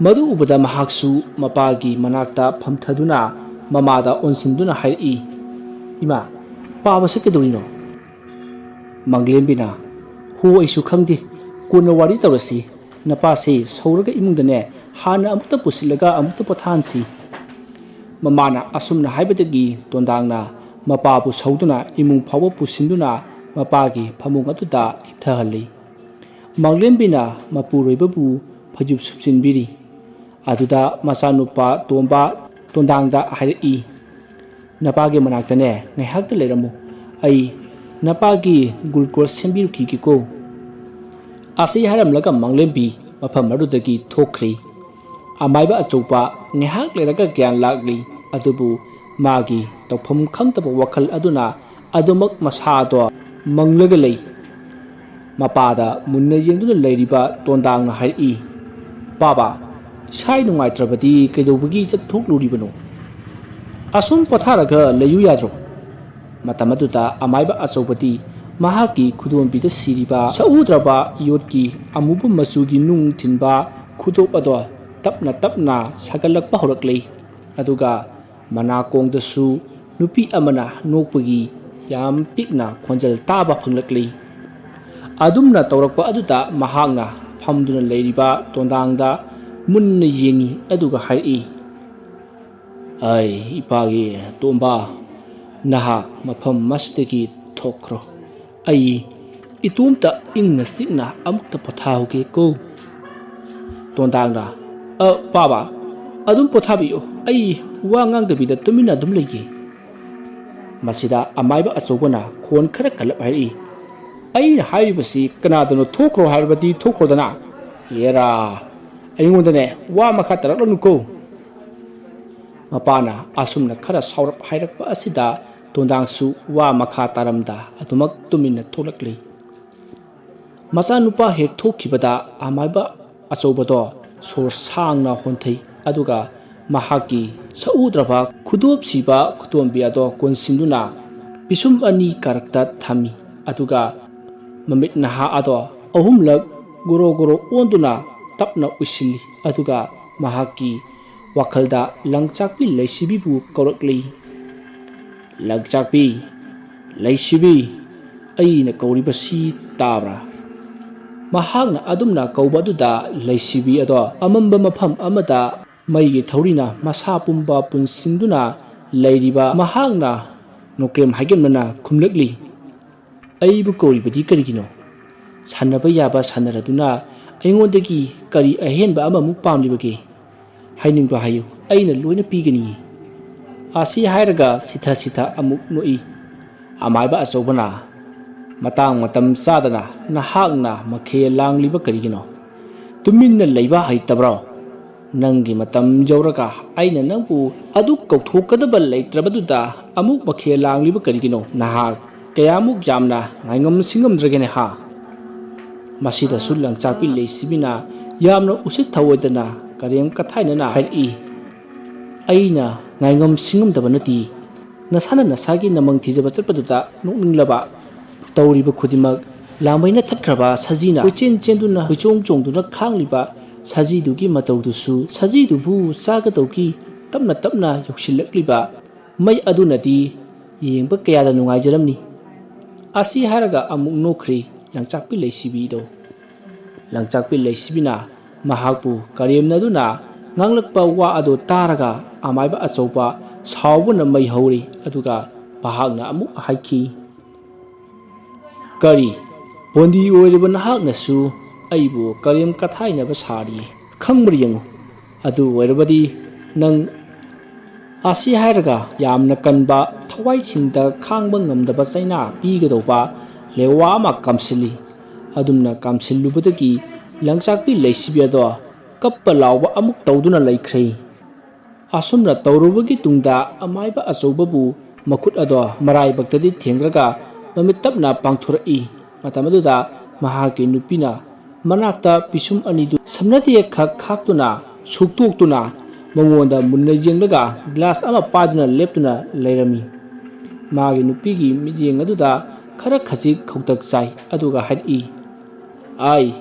ꯃꯗꯨ ꯎꯕꯗ ꯃꯍꯥꯛꯁꯨ ꯃꯄꯥꯒꯤ ꯃꯅꯥꯛꯇ ꯐꯝꯊꯗꯨꯅ ꯃꯃꯥꯗ ꯑꯣꯟꯁꯤꯟꯗꯨꯅ ꯍꯥꯏꯔꯛꯏ, "ꯏꯃꯥ, ꯄꯥꯕꯁꯦ ꯀꯩꯗꯧꯔꯤꯅꯣ?" ꯃꯪꯂꯦꯝꯕꯤꯅ, "ꯍꯣ, ꯑꯩꯁꯨ ꯈꯪꯗꯦ, ꯀꯣꯟꯅ ꯋꯥꯔꯤ ꯇꯧꯔꯁꯤ, ꯅꯄꯥꯁꯦ ꯁꯧꯔꯒ ꯏꯃꯨꯡꯗꯅꯦ ꯍꯥꯟꯅ ꯑꯃꯨꯛꯇ ꯄꯨꯁꯤꯜꯂꯒ ꯑꯃꯨꯛꯇ ꯄꯣꯊꯥꯍꯟꯁꯤ꯫" ꯃꯃꯥꯅ ꯑꯁꯨꯝꯅ ꯍꯥꯏꯕꯗꯒꯤ ꯇꯣꯟꯗꯥꯡꯅ ꯃꯄꯥꯕꯨ ꯁꯧꯗꯨꯅ ꯏꯃꯨꯡ ꯐꯥꯎꯕ ꯄꯨꯁꯤꯟꯗꯨꯅ ꯃꯄꯥꯒꯤ ꯐꯃꯨꯡ ꯑꯗꯨꯗ ꯍꯤꯞꯊꯍꯜꯂꯤ꯫ ꯃꯪꯂꯦꯝꯕꯤꯅ ꯃꯄꯨꯔꯣꯏꯕꯕꯨ ꯐꯩꯖꯨꯞ ꯁꯨꯞꯆꯤꯟꯕꯤꯔꯤ꯫ ꯑꯗꯨꯗ ꯃꯆꯥꯅꯨꯄꯥ ꯇꯣꯝꯕ ꯇꯣꯟꯗꯥꯡꯗ ꯍꯥꯏꯔꯛꯏ, "ꯅꯄꯥꯒꯤ ꯃꯅꯥꯛꯇꯅꯦ ꯉꯥꯏꯍꯥꯛꯇ ꯂꯩꯔꯝꯃꯨ, ꯑꯩ ꯅꯄꯥꯒꯤ glucose ꯁꯦꯝꯕꯤꯔꯨꯈꯤꯒꯦꯀꯣ꯫" ꯑꯁꯤ ꯍꯥꯏꯔꯝꯂꯒ ꯃꯪꯂꯦꯝꯕꯤ ꯃꯐꯝ ꯑꯗꯨꯗꯒꯤ ꯊꯣꯛꯈ꯭ꯔꯤ꯫ ꯑꯃꯥꯏꯕ ꯑꯆꯧꯕ ꯉꯥꯏꯍꯥꯛ ꯂꯩꯔꯒ ꯒ꯭ꯌꯥꯟ ꯂꯥꯛꯂꯤ, ꯑꯗꯨꯕꯨ ꯃꯥꯒꯤ ꯇꯧꯐꯝ ꯈꯪꯗꯕ ꯋꯥꯈꯜ ꯑꯗꯨꯅ ꯑꯗꯨꯃꯛ ꯃꯁꯥꯗꯣ ꯃꯪꯂꯒ ꯂꯩ꯫ ꯃꯄꯥꯗ ꯃꯨꯟꯅ ꯌꯦꯡꯗꯨꯅ ꯂꯩꯔꯤꯕ ꯇꯣꯟꯗꯥꯡꯅ ꯍꯥꯏꯔꯛꯏ, "ꯄꯥꯕ, ꯏꯁꯥ ꯅꯨꯡꯉꯥꯏꯇ꯭ꯔꯕꯗꯤ ꯀꯩꯗꯧꯕꯒꯤ ꯆꯠꯊꯣꯛꯂꯨꯔꯤꯕꯅꯣ? ꯑꯁꯨꯝ ꯄꯣꯊꯥꯔꯒ ꯂꯩꯌꯨ ꯌꯥꯗ꯭ꯔꯣ?" ꯃꯇꯝ ꯑꯗꯨꯗ ꯑꯃꯥꯏꯕ ꯑꯆꯧꯕꯗꯤ ꯃꯍꯥꯛꯀꯤ ꯈꯨꯗꯣꯝꯕꯤꯗ ꯁꯤꯔꯤꯕ ꯁꯛꯎꯗ꯭ꯔꯕ ꯌꯣꯠꯀꯤ ꯑꯃꯨꯕ ꯃꯆꯨꯒꯤ ꯅꯨꯡ ꯊꯤꯟꯕ ꯈꯨꯗꯣꯞ ꯑꯗꯣ ꯇꯞꯅ ꯇꯞꯅ ꯁꯥꯒꯠꯂꯛꯄ ꯍꯧꯔꯛꯂꯤ꯫ ꯑꯗꯨꯒ ꯃꯅꯥꯀꯣꯡꯗꯁꯨ ꯅꯨꯄꯤ ꯑꯃꯅ ꯅꯣꯛꯄꯒꯤ ꯌꯥꯝ ꯄꯤꯛꯅ ꯈꯣꯟꯖꯦꯜ ꯇꯥꯕ ꯐꯪꯂꯛꯂꯤ꯫ ꯑꯗꯨꯝꯅ ꯇꯧꯔꯛꯄ ꯑꯗꯨꯗ ꯃꯍꯥꯛꯅ ꯐꯝꯗꯨꯅ ꯂꯩꯔꯤꯕ ꯇꯣꯟꯗꯥꯡꯗ ꯃꯨꯟꯅ ꯌꯦꯡꯉꯤ, ꯑꯗꯨꯒ ꯍꯥꯏꯔꯛꯏ, "ꯑꯩ ꯏꯄꯥꯒꯤ ꯇꯣꯝꯕ, ꯅꯍꯥꯛ ꯃꯐꯝ ꯑꯁꯤꯗꯒꯤ ꯊꯣꯛꯈ꯭ꯔꯣ꯫ ꯑꯩ ꯏꯇꯣꯝꯇ ꯏꯪꯅ ꯆꯤꯛꯅ ꯑꯃꯨꯛꯇ ꯄꯣꯊꯥꯍꯧꯒꯦꯀꯣ꯫" ꯇꯣꯟꯗꯥꯡꯅ, "ꯑ, ꯄꯥꯕ, ꯑꯗꯨꯝ ꯄꯣꯊꯥꯕꯤꯌꯨ, ꯑꯩ ꯋꯥ ꯉꯥꯡꯗꯕꯤꯗ ꯇꯨꯃꯤꯟꯅ ꯑꯗꯨꯝ ꯂꯩꯒꯦ꯫" ꯃꯁꯤꯗ ꯑꯃꯥꯏꯕ ꯑꯆꯧꯕꯅ ꯈꯣꯟ ꯈꯔ ꯀꯜꯂꯞ ꯍꯥꯏꯔꯛꯏ, "ꯑꯩꯅ ꯍꯥꯏꯔꯤꯕꯁꯤ ꯀꯅꯥꯗꯅꯣ ꯊꯣꯛꯈ꯭ꯔꯣ ꯍꯥꯏꯔꯕꯗꯤ ꯊꯣꯛꯈ꯭ꯔꯣꯗꯅ꯫ ꯑꯦꯔꯥ, ꯑꯩꯉꯣꯟꯗꯅꯦ ꯋꯥ ꯃꯈꯥ ꯇꯥꯔꯛꯂꯅꯨꯀꯣ꯫" ꯃꯄꯥꯅ ꯑꯁꯨꯝꯅ ꯈꯔ ꯁꯥꯎꯔꯞ ꯍꯥꯏꯔꯛꯄ ꯑꯁꯤꯗ ꯇꯣꯟꯗꯥꯡꯁꯨ ꯋꯥ ꯃꯈꯥ ꯇꯥꯔꯝꯗ ꯑꯗꯨꯃꯛ ꯇꯨꯃꯤꯟꯅ ꯊꯣꯛꯂꯛꯂꯤ꯫ ꯃꯆꯥꯅꯨꯄꯥ ꯍꯦꯛ ꯊꯣꯛꯈꯤꯕꯗ ꯑꯃꯥꯏꯕ ꯑꯆꯧꯕꯗꯣ ꯁꯣꯔ ꯁꯥꯡꯅ ꯍꯣꯟꯊꯩ, ꯑꯗꯨꯒ ꯃꯍꯥꯛꯀꯤ ꯁꯛꯎꯗ꯭ꯔꯕ ꯈꯨꯗꯣꯞ ꯁꯤꯕ ꯈꯨꯗꯣꯝꯕꯤ ꯑꯗꯣ ꯀꯣꯟꯁꯤꯟꯗꯨꯅ ꯄꯤꯁꯨꯝ ꯑꯅꯤ ꯀꯥꯔꯛꯇ ꯊꯝꯃꯤ, ꯑꯗꯨꯒ ꯃꯃꯤꯠ ꯅꯍꯥ ꯑꯗꯣ ꯑꯍꯨꯝꯂꯛ ꯒꯣꯔꯣ ꯒꯣꯔꯣ ꯑꯣꯟꯗꯨꯅ ꯇꯞꯅ ꯎꯏꯁꯤꯜꯂꯤ, ꯑꯗꯨꯒ ꯃꯍꯥꯛꯀꯤ ꯋꯥꯈꯜꯗ ꯂꯪꯆꯥꯛꯄꯤ ꯂꯩꯁꯤꯕꯤꯕꯨ ꯀꯧꯔꯛꯂꯤ꯫ "ꯂꯪꯆꯥꯛꯄꯤ, ꯂꯩꯁꯤꯕꯤ, ꯑꯩꯅ ꯀꯧꯔꯤꯕꯁꯤ ꯇꯥꯕ꯭ꯔꯥ?" ꯃꯍꯥꯛꯅ ꯑꯗꯨꯝꯅ ꯀꯧꯕ ꯑꯗꯨꯗ ꯂꯩꯁꯤꯕꯤ ꯑꯗꯣ ꯑꯃꯝꯕ ꯃꯐꯝ ꯑꯃꯗ ꯃꯩꯒꯤ ꯊꯧꯔꯤꯅ ꯃꯁꯥ ꯄꯨꯝꯕ ꯄꯨꯟꯁꯤꯟꯗꯨꯅ ꯂꯩꯔꯤꯕ ꯃꯍꯥꯛꯅ ꯅꯣꯀ꯭ꯔꯦꯝ ꯍꯥꯏꯒꯟꯕꯅ ꯈꯨꯝꯂꯛꯂꯤ꯫ "ꯑꯩꯕꯨ ꯀꯧꯔꯤꯕꯗꯤ ꯀꯔꯤꯒꯤꯅꯣ? ꯁꯥꯟꯅꯕ ꯌꯥꯕ ꯁꯥꯟꯅꯔꯗꯨꯅ ꯑꯩꯉꯣꯟꯗꯒꯤ ꯀꯔꯤ ꯑꯍꯦꯟꯕ ꯑꯃꯃꯨꯛ ꯄꯥꯝꯂꯤꯕꯒꯦ? ꯍꯥꯏꯅꯤꯡꯕ ꯍꯥꯏꯌꯨ, ꯑꯩꯅ ꯂꯣꯏꯅ ꯄꯤꯒꯅꯤ꯫" ꯑꯁꯤ ꯍꯥꯏꯔꯒ ꯁꯤꯊ ꯁꯤꯊ ꯑꯃꯨꯛ ꯅꯣꯛꯏ꯫ ꯑꯃꯥꯏꯕ ꯑꯆꯧꯕꯅ, "ꯃꯇꯥꯡ ꯃꯇꯝ ꯆꯥꯗꯅ ꯅꯍꯥꯛꯅ ꯃꯈꯦꯜ ꯂꯥꯡꯂꯤꯕ ꯀꯔꯤꯒꯤꯅꯣ? ꯇꯨꯃꯤꯟꯅ ꯂꯩꯕ ꯍꯩꯇꯕ꯭ꯔꯣ? ꯅꯪꯒꯤ ꯃꯇꯝ ꯌꯧꯔꯒ ꯑꯩꯅ ꯅꯪꯕꯨ ꯑꯗꯨ ꯀꯧꯊꯣꯛꯀꯗꯕ ꯂꯩꯇ꯭ꯔꯕꯗꯨꯗ ꯑꯃꯨꯛ ꯃꯈꯦꯜ ꯂꯥꯡꯂꯤꯕ ꯀꯔꯤꯒꯤꯅꯣ? ꯅꯍꯥꯛ ꯀꯌꯥꯃꯨꯛ ꯌꯥꯝꯅ ꯉꯥꯏꯉꯝ ꯁꯤꯡꯉꯝꯗ꯭ꯔꯒꯦꯅꯦ ꯍꯥ?" ꯃꯁꯤꯗꯁꯨ ꯂꯪꯆꯥꯛꯄꯤ ꯂꯩꯁꯤꯕꯤꯅ ꯌꯥꯝꯅ ꯎꯁꯤꯠ ꯊꯑꯣꯏꯗꯅ ꯀꯔꯦꯝ ꯀꯊꯥꯏꯅꯅ ꯍꯥꯏꯔꯛꯏ꯫ "ꯑꯩꯅ ꯉꯥꯏꯉꯝ ꯁꯤꯡꯉꯝꯗꯕ ꯅꯠꯇꯦ꯫ ꯅꯁꯥꯅ ꯅꯁꯥꯒꯤ ꯅꯃꯪ ꯊꯤꯖꯕ ꯆꯠꯄꯗꯨꯗ ꯅꯣꯛꯅꯤꯡꯂꯕ? ꯇꯧꯔꯤꯕ ꯈꯨꯗꯤꯡꯃꯛ ꯂꯥꯡꯕꯩꯅ ꯊꯠꯈ꯭ꯔꯕ ꯁꯖꯤꯅ ꯀꯣꯏꯆꯦꯟ ꯆꯦꯟꯗꯨꯅ ꯀꯣꯏꯆꯣꯡ ꯆꯣꯡꯗꯨꯅ ꯈꯥꯡꯂꯤꯕ ꯁꯖꯤꯗꯨꯒꯤ ꯃꯇꯧꯗꯨꯁꯨ, ꯁꯖꯤꯗꯨꯕꯨ ꯆꯥꯒꯗꯧꯒꯤ ꯇꯞꯅ ꯇꯞꯅ ꯌꯧꯁꯤꯜꯂꯛꯂꯤꯕ ꯃꯩ ꯑꯗꯨꯅꯗꯤ ꯌꯦꯡꯕ ꯀꯌꯥꯗ ꯅꯨꯡꯉꯥꯏꯖꯔꯝꯅꯤ꯫" ꯑꯁꯤ ꯍꯥꯏꯔꯒ ꯑꯃꯨꯛ ꯅꯣꯛꯈ꯭ꯔꯤ ꯂꯪꯆꯥꯛꯄꯤ ꯂꯩꯁꯤꯕꯤꯗꯣ꯫ ꯂꯪꯆꯥꯛꯄꯤ ꯂꯩꯁꯤꯕꯤꯅ ꯃꯍꯥꯛꯄꯨ ꯀꯔꯦꯝꯅꯗꯨꯅ ꯉꯥꯡꯂꯛꯄ ꯋꯥ ꯑꯗꯨ ꯇꯥꯔꯒ ꯑꯃꯥꯏꯕ ꯑꯆꯧꯕ ꯁꯥꯎꯕꯅ ꯃꯩ ꯍꯧꯔꯤ꯫ ꯑꯗꯨꯒ ꯃꯍꯥꯛꯅ ꯑꯃꯨꯛ ꯍꯥꯏꯈꯤ, "ꯀꯔꯤ, ꯕꯣꯟꯗꯤ ꯑꯣꯏꯔꯤꯕ ꯅꯍꯥꯛꯅꯁꯨ ꯑꯩꯕꯨ ꯀꯔꯦꯝ ꯀꯊꯥꯏꯅꯕ ꯁꯥꯔꯤ? ꯈꯪꯕ꯭ꯔꯥ ꯌꯦꯡꯉꯨ, ꯑꯗꯨ ꯑꯣꯏꯔꯕꯗꯤ ꯅꯪ" ꯑꯁꯤ ꯍꯥꯏꯔꯒ ꯌꯥꯝꯅ ꯀꯟꯕ, ꯊꯋꯥꯏꯁꯤꯡꯗ ꯈꯥꯡꯕ ꯉꯝꯗꯕ ꯆꯩꯅꯥ ꯄꯤꯒꯗꯧꯕ ꯂꯦꯋꯥ ꯑꯃ ꯀꯥꯝꯁꯤꯜꯂꯤ꯫ ꯑꯗꯨꯝꯅ ꯀꯥꯝꯁꯤꯜꯂꯨꯕꯗꯒꯤ ꯂꯪꯆꯥꯛꯄꯤ ꯂꯩꯁꯤꯕꯤ ꯑꯗꯣ ꯀꯞꯄ ꯂꯥꯎꯕ ꯑꯃꯨꯛ ꯇꯧꯗꯨꯅ ꯂꯩꯈ꯭ꯔꯦ꯫ ꯑꯁꯨꯝꯅ ꯇꯧꯔꯨꯕꯒꯤ ꯇꯨꯡꯗ ꯑꯃꯥꯏꯕ ꯑꯆꯧꯕꯕꯨ ꯃꯈꯨꯠ ꯑꯗꯣ ꯃꯔꯥꯏꯕꯛꯇꯗꯤ ꯊꯦꯡꯂꯒ ꯃꯃꯤꯠ ꯇꯞꯅ ꯄꯥꯡꯊꯣꯔꯛꯏ꯫ ꯃꯇꯝ ꯑꯗꯨꯗ ꯃꯍꯥꯛꯀꯤ ꯅꯨꯄꯤꯅ ꯃꯅꯥꯛꯇ ꯄꯤꯁꯨꯝ ꯑꯅꯤꯗꯨ ꯁꯝꯅꯗꯦ ꯈꯛ ꯈꯥꯛꯇꯨꯅ ꯁꯨꯛꯇꯣꯛꯇꯨꯅ ꯃꯉꯣꯟꯗ ꯃꯨꯟꯅ ꯌꯦꯡꯂꯒ ꯒ꯭ꯂꯥꯁ ꯑꯃ ꯄꯥꯏꯗꯨꯅ ꯂꯦꯞꯇꯨꯅ ꯂꯩꯔꯝꯃꯤ꯫ ꯃꯥꯒꯤ ꯅꯨꯄꯤꯒꯤ ꯃꯤꯠꯌꯦꯡ ꯑꯗꯨꯗ ꯈꯔ ꯈꯖꯤꯛ ꯈꯧꯇꯛ ꯆꯥꯏ, ꯑꯗꯨꯒ ꯍꯥꯏꯔꯛꯏ, "ꯑꯥꯏ,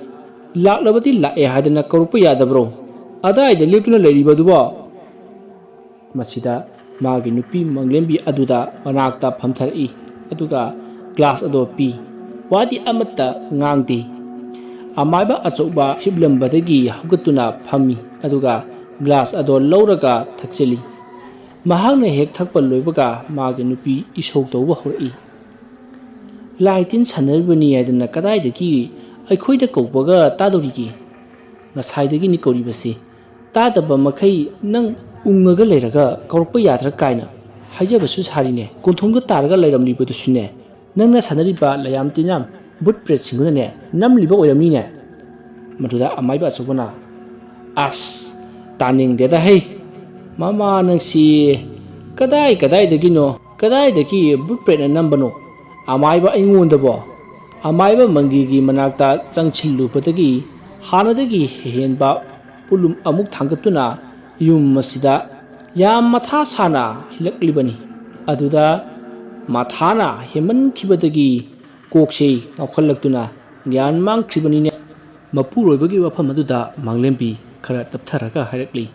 ꯂꯥꯛꯂꯕꯗꯤ ꯂꯥꯛꯑꯦ ꯍꯥꯏꯗꯅ ꯀꯧꯔꯛꯄ ꯌꯥꯗꯕ꯭ꯔꯣ? ꯑꯗꯥꯏꯗ ꯂꯦꯞꯇꯨꯅ ꯂꯩꯔꯤꯕꯗꯨꯕꯣ?" ꯃꯁꯤꯗ ꯃꯥꯒꯤ ꯅꯨꯄꯤ ꯃꯪꯂꯦꯝꯕꯤ ꯑꯗꯨꯗ ꯃꯅꯥꯛꯇ ꯐꯝꯊꯔꯛꯏ꯫ ꯑꯗꯨꯒ ꯒ꯭ꯂꯥꯁ ꯑꯗꯣ ꯄꯤ꯫ ꯋꯥꯗꯤ ꯑꯃꯠꯇ ꯉꯥꯡꯗꯦ꯫ ꯑꯃꯥꯏꯕ ꯑꯆꯧꯕ ꯍꯤꯞꯂꯝꯕꯗꯒꯤ ꯍꯧꯒꯠꯇꯨꯅ ꯐꯝꯃꯤ꯫ ꯑꯗꯨꯒ ꯒ꯭ꯂꯥꯁ ꯑꯗꯣ ꯂꯧꯔꯒ ꯊꯛꯆꯤꯜꯂꯤ꯫ ꯃꯍꯥꯛꯅ ꯍꯦꯛ ꯊꯛꯄ ꯂꯣꯏꯕꯒ ꯃꯥꯒꯤ ꯅꯨꯄꯤ ꯏꯁꯧ ꯇꯧꯕ ꯍꯧꯔꯛꯏ꯫ "ꯂꯥꯏ ꯇꯤꯟ ꯁꯥꯟꯅꯔꯤꯕꯅꯤ ꯍꯥꯏꯗꯅ ꯀꯗꯥꯏꯗꯒꯤ ꯑꯩꯈꯣꯏꯗ ꯀꯧꯕꯒ ꯇꯥꯗꯧꯔꯤꯒꯦ? ꯉꯁꯥꯏꯗꯒꯤꯅꯤ ꯀꯧꯔꯤꯕꯁꯤ꯫ ꯇꯥꯗꯕ ꯃꯈꯩ ꯅꯪ ꯎꯪꯉꯒ ꯂꯩꯔꯒ ꯀꯧꯔꯛꯄ ꯌꯥꯗ꯭ꯔꯥ ꯀꯥꯏꯅ ꯍꯥꯏꯖꯕꯁꯨ ꯁꯥꯔꯤꯅꯦ꯫ ꯀꯣꯟꯊꯣꯡꯗ ꯇꯥꯔꯒ ꯂꯩꯔꯝꯂꯤꯕꯗꯨꯁꯨꯅꯦ, ꯅꯪꯅ ꯁꯥꯟꯅꯔꯤꯕ ꯂꯥꯏꯌꯥꯝ ꯇꯤꯟꯌꯥꯝ ꯚꯨꯠ ꯄ꯭ꯔꯦꯠꯁꯤꯡꯗꯨꯅꯅꯦ ꯅꯝꯂꯤꯕ ꯑꯣꯏꯔꯝꯅꯤꯅꯦ꯫" ꯃꯗꯨꯗ ꯑꯃꯥꯏꯕ ꯑꯆꯧꯕꯅ, "ꯑꯁ, ꯇꯥꯅꯤꯡꯗꯦꯗ ꯍꯩ, ꯃꯃꯥ ꯅꯪꯁꯤ꯫ ꯀꯗꯥꯏ ꯀꯗꯥꯏꯗꯒꯤꯅꯣ, ꯀꯗꯥꯏꯗꯒꯤ ꯕꯨꯠ ꯄ꯭ꯔꯦꯠꯅ ꯅꯝꯕꯅꯣ?" ꯑꯃꯥꯏꯕ ꯑꯩꯉꯣꯟꯗꯕꯣ? ꯑꯃꯥꯏꯕ ꯃꯪꯒꯤꯒꯤ ꯃꯅꯥꯛꯇ ꯆꯪꯁꯤꯜꯂꯨꯕꯗꯒꯤ ꯍꯥꯟꯅꯗꯒꯤ ꯍꯦꯟꯕ ꯄꯣꯠꯂꯨꯝ ꯑꯃꯨꯛ ꯊꯥꯡꯒꯠꯇꯨꯅ ꯌꯨꯝ ꯑꯁꯤꯗ ꯌꯥꯝ ꯃꯊꯥ ꯁꯥꯅ ꯍꯤꯂꯛꯂꯤꯕꯅꯤ꯫ ꯑꯗꯨꯗ ꯃꯊꯥꯅ ꯍꯦꯟꯃꯟꯈꯤꯕꯗꯒꯤ ꯀꯣꯛꯁꯤ ꯉꯥꯎꯈꯠꯂꯛꯇꯨꯅ ꯒ꯭ꯌꯥꯟ ꯃꯥꯡꯈ꯭ꯔꯤꯕꯅꯤꯅꯦ꯫ ꯃꯄꯨꯔꯣꯏꯕꯒꯤ ꯋꯥꯐꯝ ꯑꯗꯨꯗ ꯃꯥꯡꯂꯦꯝꯕꯤ ꯈꯔ ꯇꯞꯊꯔꯒ ꯍꯥꯏꯔꯛꯂꯤ,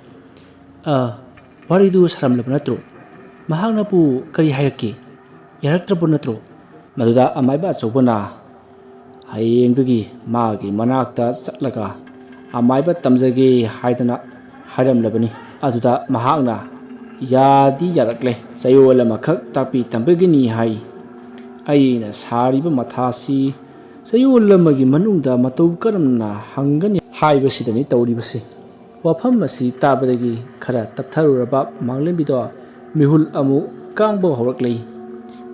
"ꯑ, ꯋꯥꯔꯤꯗꯨ ꯁꯥꯔꯝꯂꯕ ꯅꯠꯇ꯭ꯔꯣ? ꯃꯍꯥꯛꯅꯕꯨ ꯀꯔꯤ ꯍꯥꯏꯔꯛꯀꯦ? ꯌꯥꯔꯛꯇ꯭ꯔꯕ ꯅꯠꯇ꯭ꯔꯣ?" ꯃꯗꯨꯗ ꯑꯃꯥꯏꯕ ꯑꯆꯧꯕꯅ ꯍꯌꯦꯡꯗꯒꯤ ꯃꯥꯒꯤ ꯃꯅꯥꯛꯇ ꯆꯠꯂꯒ ꯑꯃꯥꯏꯕ ꯇꯝꯖꯒꯦ ꯍꯥꯏꯗꯅ ꯍꯥꯏꯔꯝꯂꯕꯅꯤ꯫ ꯑꯗꯨꯗ ꯃꯍꯥꯛꯅ ꯌꯥꯗꯤ ꯌꯥꯔꯛꯂꯦ꯫ ꯆꯌꯣꯜ ꯑꯃꯈꯛ ꯇꯥꯛꯄꯤ ꯇꯝꯕꯒꯤꯅꯤ ꯍꯥꯏ꯫ ꯑꯩꯅ ꯁꯥꯔꯤꯕ ꯃꯊꯥꯁꯤ ꯆꯌꯣꯜ ꯑꯃꯒꯤ ꯃꯅꯨꯡꯗ ꯃꯇꯧ ꯀꯔꯝꯅ ꯍꯪꯒꯅꯤ ꯍꯥꯏꯕꯁꯤꯗꯅꯤ ꯇꯧꯔꯤꯕꯁꯤ꯫ ꯋꯥꯐꯝ ꯑꯁꯤ ꯇꯥꯕꯗꯒꯤ ꯈꯔ ꯇꯞꯊꯔꯨꯔꯕ ꯃꯥꯡꯂꯦꯝꯕꯤꯗꯣ ꯃꯤꯍꯨꯜ ꯑꯃꯨꯛ ꯀꯥꯡꯕ ꯍꯧꯔꯛꯂꯤ꯫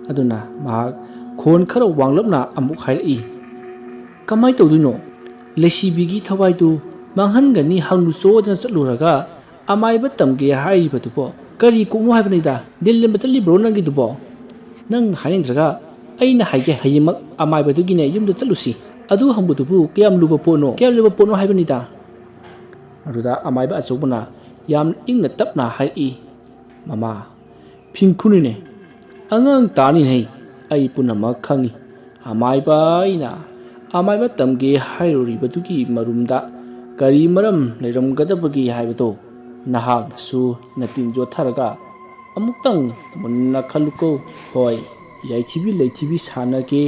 ꯑꯗꯨꯅ ꯃꯍꯥꯛ ꯈꯣꯟ ꯈꯔ ꯋꯥꯡꯂꯞꯅ ꯑꯃꯨꯛ ꯍꯥꯏꯔꯛꯏ, "ꯀꯃꯥꯏ ꯇꯧꯗꯣꯏꯅꯣ? ꯂꯩꯁꯤꯕꯤꯒꯤ ꯊꯋꯥꯏꯗꯨ ꯃꯥꯡꯍꯟꯒꯅꯤ ꯍꯪꯂꯨꯆꯣꯗꯅ ꯆꯠꯂꯨꯔꯒ ꯑꯃꯥꯏꯕ ꯇꯝꯒꯦ ꯍꯥꯏꯔꯤꯕꯗꯨꯕꯣ ꯀꯔꯤ ꯀꯣꯛꯅꯣ ꯍꯥꯏꯕꯅꯤꯗ? ꯗꯤꯜ ꯂꯦꯟꯕ ꯆꯠꯂꯤꯕ꯭ꯔꯣ ꯅꯪꯒꯤꯗꯨꯕꯣ? ꯅꯪ ꯍꯥꯏꯅꯤꯡꯗ꯭ꯔꯒ ꯑꯩꯅ ꯍꯥꯏꯒꯦ, ꯍꯌꯦꯡꯃꯛ ꯑꯃꯥꯏꯕꯗꯨꯒꯤꯅꯦ ꯌꯨꯝꯗ ꯆꯠꯂꯨꯁꯤ꯫ ꯑꯗꯨ ꯍꯪꯕꯗꯨꯕꯨ ꯀꯌꯥꯝ ꯂꯨꯕ ꯄꯣꯠꯅꯣ? ꯀꯌꯥꯝ ꯂꯨꯕ ꯄꯣꯠꯅꯣ ꯍꯥꯏꯕꯅꯤꯗ?" ꯑꯗꯨꯗ ꯑꯃꯥꯏꯕ ꯑꯆꯧꯕꯅ ꯌꯥꯝ ꯏꯪꯅ ꯇꯞꯅ ꯍꯥꯏꯔꯛꯏ, "ꯃꯃꯥ, ꯐꯤꯡꯈꯨꯅꯤꯅꯦ, ꯑꯉꯥꯡ ꯇꯥꯅꯤꯅꯦ, ꯑꯩ ꯄꯨꯝꯅꯃꯛ ꯈꯪꯏ꯫ ꯑꯃꯥꯏꯕ ꯑꯩꯅ ꯑꯃꯥꯏꯕ ꯇꯝꯒꯦ ꯍꯥꯏꯔꯨꯔꯤꯕꯗꯨꯒꯤ ꯃꯔꯨꯝꯗ ꯀꯔꯤ ꯃꯔꯝ ꯂꯩꯔꯝꯒꯗꯕꯒꯦ ꯍꯥꯏꯕꯗꯣ ꯅꯍꯥꯛꯅꯁꯨ ꯅꯇꯤꯟ ꯌꯣꯠꯊꯔꯒ ꯑꯃꯨꯛꯇꯪ ꯃꯨꯟꯅ ꯈꯜꯂꯨꯀꯣ꯫ ꯍꯣꯏ, ꯌꯥꯏꯊꯤꯕꯤ ꯂꯩꯊꯤꯕꯤ ꯁꯥꯟꯅꯒꯦ,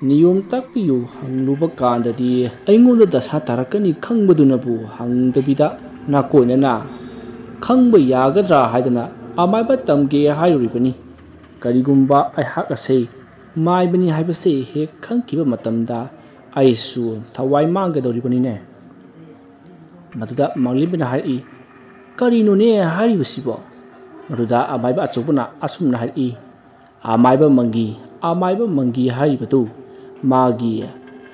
ꯅꯤꯌꯣꯝ ꯇꯥꯛꯄꯤꯌꯨ ꯍꯪꯂꯨꯕ ꯀꯥꯟꯗꯗꯤ ꯑꯩꯉꯣꯟꯗ ꯗꯁꯥ ꯇꯥꯔꯛꯀꯅꯤ ꯈꯪꯕꯗꯨꯅꯕꯨ ꯍꯪꯗꯕꯤꯗ ꯅꯥꯀꯣꯏꯅꯅ ꯈꯪꯕ ꯌꯥꯒꯗ꯭ꯔꯥ ꯍꯥꯏꯗꯅ ꯑꯃꯥꯏꯕ ꯇꯝꯒꯦ ꯍꯥꯏꯔꯨꯔꯤꯕꯅꯤ꯫ ꯀꯔꯤꯒꯨꯝꯕ ꯑꯩꯍꯥꯛ ꯑꯁꯤ ꯃꯥꯏꯕꯅꯤ ꯍꯥꯏꯕꯁꯤ ꯍꯦꯛ ꯈꯪꯈꯤꯕ ꯃꯇꯝꯗ ꯑꯩꯁꯨ ꯊꯋꯥꯏ ꯃꯥꯡꯒꯗꯧꯔꯤꯕꯅꯤꯅꯦ꯫ ꯃꯗꯨꯗ ꯃꯥꯡꯂꯦꯝꯕꯅ ꯍꯥꯏꯔꯛꯏ, "ꯀꯔꯤꯅꯣꯅꯦ ꯍꯥꯏꯔꯤꯕꯁꯤꯕꯣ?" ꯃꯗꯨꯗ ꯑꯃꯥꯏꯕ ꯑꯆꯧꯕꯅ ꯑꯁꯨꯝꯅ ꯍꯥꯏꯔꯛꯏ, "ꯑꯃꯥꯏꯕ ꯃꯪꯒꯤ, ꯑꯃꯥꯏꯕ ꯃꯪꯒꯤ ꯍꯥꯏꯔꯤꯕꯗꯨ ꯃꯥꯒꯤ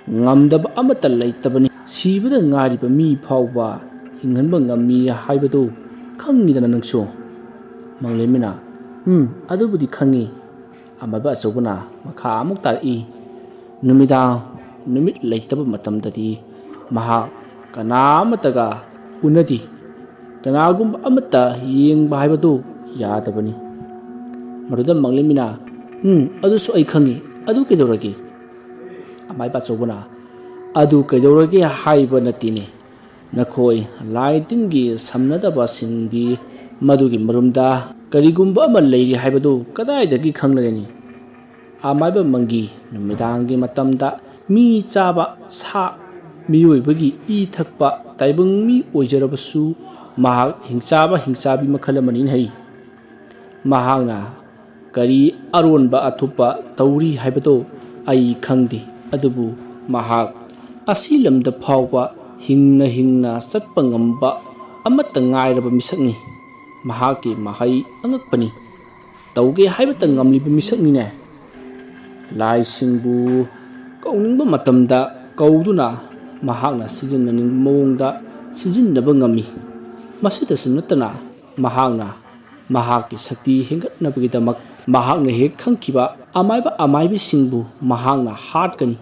ꯉꯝꯗꯕ ꯑꯃꯠꯇ ꯂꯩꯇꯕꯅꯤ꯫ ꯁꯤꯕꯗ ꯉꯥꯏꯔꯤꯕ ꯃꯤ ꯐꯥꯎꯕ ꯍꯤꯡꯍꯟꯕ ꯉꯝꯃꯤ ꯍꯥꯏꯕꯗꯨ ꯈꯪꯉꯤꯗꯅ ꯅꯪꯁꯨ?" ꯃꯥꯡꯂꯦꯝꯕꯅ, "ꯎꯝ, ꯑꯗꯨꯕꯨꯗꯤ ꯈꯪꯉꯤ꯫" ꯑꯃꯥꯏꯕ ꯑꯆꯧꯕꯅ ꯃꯈꯥ ꯑꯃꯨꯛ ꯇꯥꯔꯛꯏ, "ꯅꯨꯃꯤꯗꯥꯡ ꯅꯨꯃꯤꯠ ꯂꯩꯇꯕ ꯃꯇꯝꯗꯗꯤ ꯃꯍꯥꯛ ꯀꯅꯥ ꯑꯃꯠꯇꯒ ꯎꯅꯗꯦ꯫ ꯀꯅꯥꯒꯨꯝꯕ ꯑꯃꯠꯇ ꯌꯦꯡꯕ ꯍꯥꯏꯕꯗꯨ ꯌꯥꯗꯕꯅꯤ꯫" ꯃꯗꯨꯗ ꯃꯥꯡꯂꯦꯝꯕꯤꯅ, "ꯎꯝ, ꯑꯗꯨꯁꯨ ꯑꯩ ꯈꯪꯉꯤ꯫ ꯑꯗꯨ ꯀꯩꯗꯧꯔꯒꯦ?" ꯑꯃꯥꯏꯕ ꯑꯆꯧꯕꯅ, "ꯑꯗꯨ ꯀꯩꯗꯧꯔꯒꯦ ꯍꯥꯏꯕ ꯅꯠꯇꯦꯅꯦ꯫ ꯅꯈꯣꯏ ꯂꯥꯏ ꯇꯤꯟꯒꯤ ꯁꯝꯅꯗꯕꯁꯤꯡꯗꯤ ꯃꯗꯨꯒꯤ ꯃꯔꯨꯝꯗ ꯀꯔꯤꯒꯨꯝꯕ ꯑꯃ ꯂꯩꯔꯤ ꯍꯥꯏꯕꯗꯨ ꯀꯗꯥꯏꯗꯒꯤ ꯈꯪꯂꯒꯅꯤ? ꯑꯃꯥꯏꯕ ꯃꯪꯒꯤ ꯅꯨꯃꯤꯗꯥꯡꯒꯤ ꯃꯇꯝꯗ ꯃꯤ ꯆꯥꯕ ꯁꯥ, ꯃꯤꯑꯣꯏꯕꯒꯤ ꯏ ꯊꯛꯄ ꯇꯥꯏꯕꯪ ꯃꯤ ꯑꯣꯏꯖꯔꯕꯁꯨ ꯃꯍꯥꯛ ꯍꯤꯡꯆꯥꯕ ꯍꯤꯡꯆꯥꯕꯤ ꯃꯈꯜ ꯑꯃꯅꯤ ꯍꯩ꯫ ꯃꯍꯥꯛꯅ ꯀꯔꯤ ꯑꯔꯣꯟꯕ ꯑꯊꯨꯞꯄ ꯇꯧꯔꯤ ꯍꯥꯏꯕꯗꯨ ꯑꯩ ꯈꯪꯗꯦ, ꯑꯗꯨꯕꯨ ꯃꯍꯥꯛ ꯑꯁꯤ ꯂꯝꯗ ꯐꯥꯎꯕ ꯍꯤꯡꯅ ꯍꯤꯡꯅ ꯆꯠꯄ ꯉꯝꯕ ꯑꯃꯠꯇ ꯉꯥꯏꯔꯕ ꯃꯤꯁꯛꯅꯤ꯫ ꯃꯍꯥꯛꯀꯤ ꯃꯍꯩ ꯑꯉꯛꯄꯅꯤ꯫ ꯇꯧꯒꯦ ꯍꯥꯏꯕꯇ ꯉꯝꯂꯤꯕ ꯃꯤꯁꯛꯅꯤꯅꯦ꯫ ꯂꯥꯏꯁꯤꯡꯕꯨ ꯀꯧꯅꯤꯡꯕ ꯃꯇꯝꯗ ꯀꯧꯗꯨꯅ ꯃꯍꯥꯛꯅ ꯁꯤꯖꯤꯟꯅꯅꯤꯡꯕ ꯃꯑꯣꯡꯗ ꯁꯤꯖꯤꯟꯅꯕ ꯉꯝꯃꯤ꯫ ꯃꯁꯤꯗꯁꯨ ꯅꯠꯇꯅ ꯃꯍꯥꯛꯅ ꯃꯍꯥꯛꯀꯤ ꯁꯛꯇꯤ ꯍꯦꯟꯒꯠꯅꯕꯒꯤꯗꯃꯛ ꯃꯍꯥꯛꯅ ꯍꯦꯛ ꯈꯪꯈꯤꯕ ꯑꯃꯥꯏꯕ ꯑꯃꯥꯏꯕꯤꯁꯤꯡꯕꯨ ꯃꯍꯥꯛꯅ ꯍꯥꯠꯀꯅꯤ꯫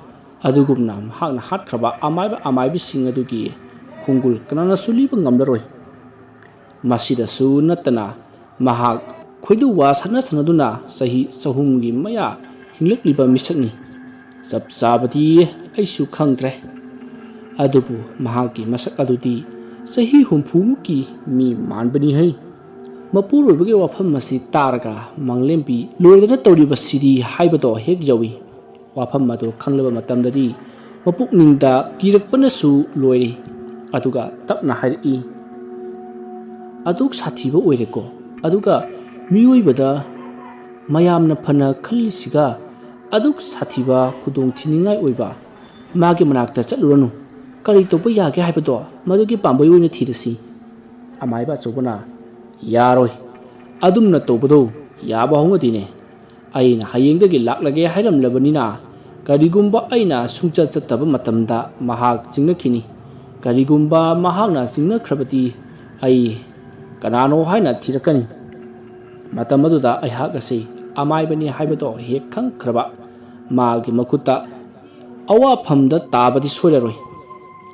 ꯑꯗꯨꯒꯨꯝꯅ ꯃꯍꯥꯛꯅ ꯍꯥꯠꯈ꯭ꯔꯕ ꯑꯃꯥꯏꯕ ꯑꯃꯥꯏꯕꯤꯁꯤꯡ ꯑꯗꯨꯒꯤ ꯈꯣꯡꯒꯨꯜ ꯀꯅꯥꯅꯁꯨ ꯂꯤꯕ ꯉꯝꯂꯔꯣꯏ꯫ ꯃꯁꯤꯗꯁꯨ ꯅꯠꯇꯅ ꯃꯍꯥꯛ ꯈꯣꯏꯗꯧ ꯋꯥ ꯁꯥꯟꯅ ꯁꯥꯟꯅꯗꯨꯅ ꯆꯍꯤ ꯆꯍꯨꯝꯒꯤ ꯃꯌꯥ ꯍꯤꯡꯂꯛꯂꯤꯕ ꯃꯤꯁꯛꯅꯤ꯫ ꯆꯞ ꯆꯥꯕꯗꯤ ꯑꯩꯁꯨ ꯈꯪꯗ꯭ꯔꯦ꯫ ꯑꯗꯨꯕꯨ ꯃꯍꯥꯛꯀꯤ ꯃꯁꯛ ꯑꯗꯨꯗꯤ ꯆꯍꯤ ꯍꯨꯝꯐꯨꯃꯨꯛꯀꯤ ꯃꯤ ꯃꯥꯟꯕꯅꯤ ꯍꯩ꯫ ꯃꯄꯨꯔꯣꯏꯕꯒꯤ ꯋꯥꯐꯝ ꯑꯁꯤ ꯇꯥꯔꯒ ꯃꯪꯂꯦꯝꯕꯤ ꯂꯣꯏꯗꯅ ꯇꯧꯔꯤꯕꯁꯤꯗꯤ ꯍꯥꯏꯕꯗꯣ ꯍꯦꯛ ꯌꯧꯏ꯫ ꯋꯥꯐꯝ ꯑꯗꯨ ꯈꯪꯂꯕ ꯃꯇꯝꯗꯗꯤ ꯃꯄꯨꯛꯅꯤꯡꯗ ꯀꯤꯔꯛꯄꯅꯁꯨ ꯂꯣꯏꯔꯦ꯫ ꯑꯗꯨꯒ ꯇꯞꯅ ꯍꯥꯏꯔꯛꯏ, "ꯑꯗꯨꯛ ꯁꯥꯊꯤꯕ ꯑꯣꯏꯔꯦꯀꯣ, ꯑꯗꯨꯒ ꯃꯤꯑꯣꯏꯕꯗ ꯃꯌꯥꯝꯅ ꯐꯅ ꯈꯜꯂꯤꯁꯤꯒ ꯑꯗꯨꯛ ꯁꯥꯊꯤꯕ ꯈꯨꯗꯣꯡ ꯊꯤꯅꯤꯡꯉꯥꯏ ꯑꯣꯏꯕ ꯃꯥꯒꯤ ꯃꯅꯥꯛꯇ ꯆꯠꯂꯨꯔꯅꯨ꯫ ꯀꯔꯤ ꯇꯧꯕ ꯌꯥꯒꯦ ꯍꯥꯏꯕꯗꯣ ꯃꯗꯨꯒꯤ ꯄꯥꯝꯕꯩ ꯑꯣꯏꯅ ꯊꯤꯔꯁꯤ꯫" ꯑꯃꯥꯏꯕ ꯑꯆꯧꯕꯅ, "ꯌꯥꯔꯣꯏ, ꯑꯗꯨꯝꯅ ꯇꯧꯕꯗꯣ ꯌꯥꯕ ꯍꯧꯅꯗꯦꯅꯦ꯫ ꯑꯩꯅ ꯍꯌꯦꯡꯗꯒꯤ ꯂꯥꯛꯂꯒꯦ ꯍꯥꯏꯔꯝꯂꯕꯅꯤꯅ, ꯀꯔꯤꯒꯨꯝꯕ ꯑꯩꯅ ꯁꯨꯡꯆꯠ ꯆꯠꯇꯕ ꯃꯇꯝꯗ ꯃꯍꯥꯛ ꯆꯤꯡꯅꯈꯤꯅꯤ꯫ ꯀꯔꯤꯒꯨꯝꯕ ꯃꯍꯥꯛꯅ ꯆꯤꯡꯅꯈ꯭ꯔꯕꯗꯤ ꯑꯩ ꯀꯅꯥꯅꯣ ꯍꯥꯏꯅ ꯊꯤꯔꯛꯀꯅꯤ꯫ ꯃꯇꯝ ꯑꯗꯨꯗ ꯑꯩꯍꯥꯛ ꯑꯁꯤ ꯑꯃꯥꯏꯕꯅꯤ ꯍꯥꯏꯕꯗꯣ ꯍꯦꯛ ꯈꯪꯈ꯭ꯔꯕ ꯃꯥꯒꯤ ꯃꯈꯨꯠꯇ ꯑꯋꯥꯐꯝꯗ ꯇꯥꯕꯗꯤ ꯁꯣꯏꯔꯔꯣꯏ꯫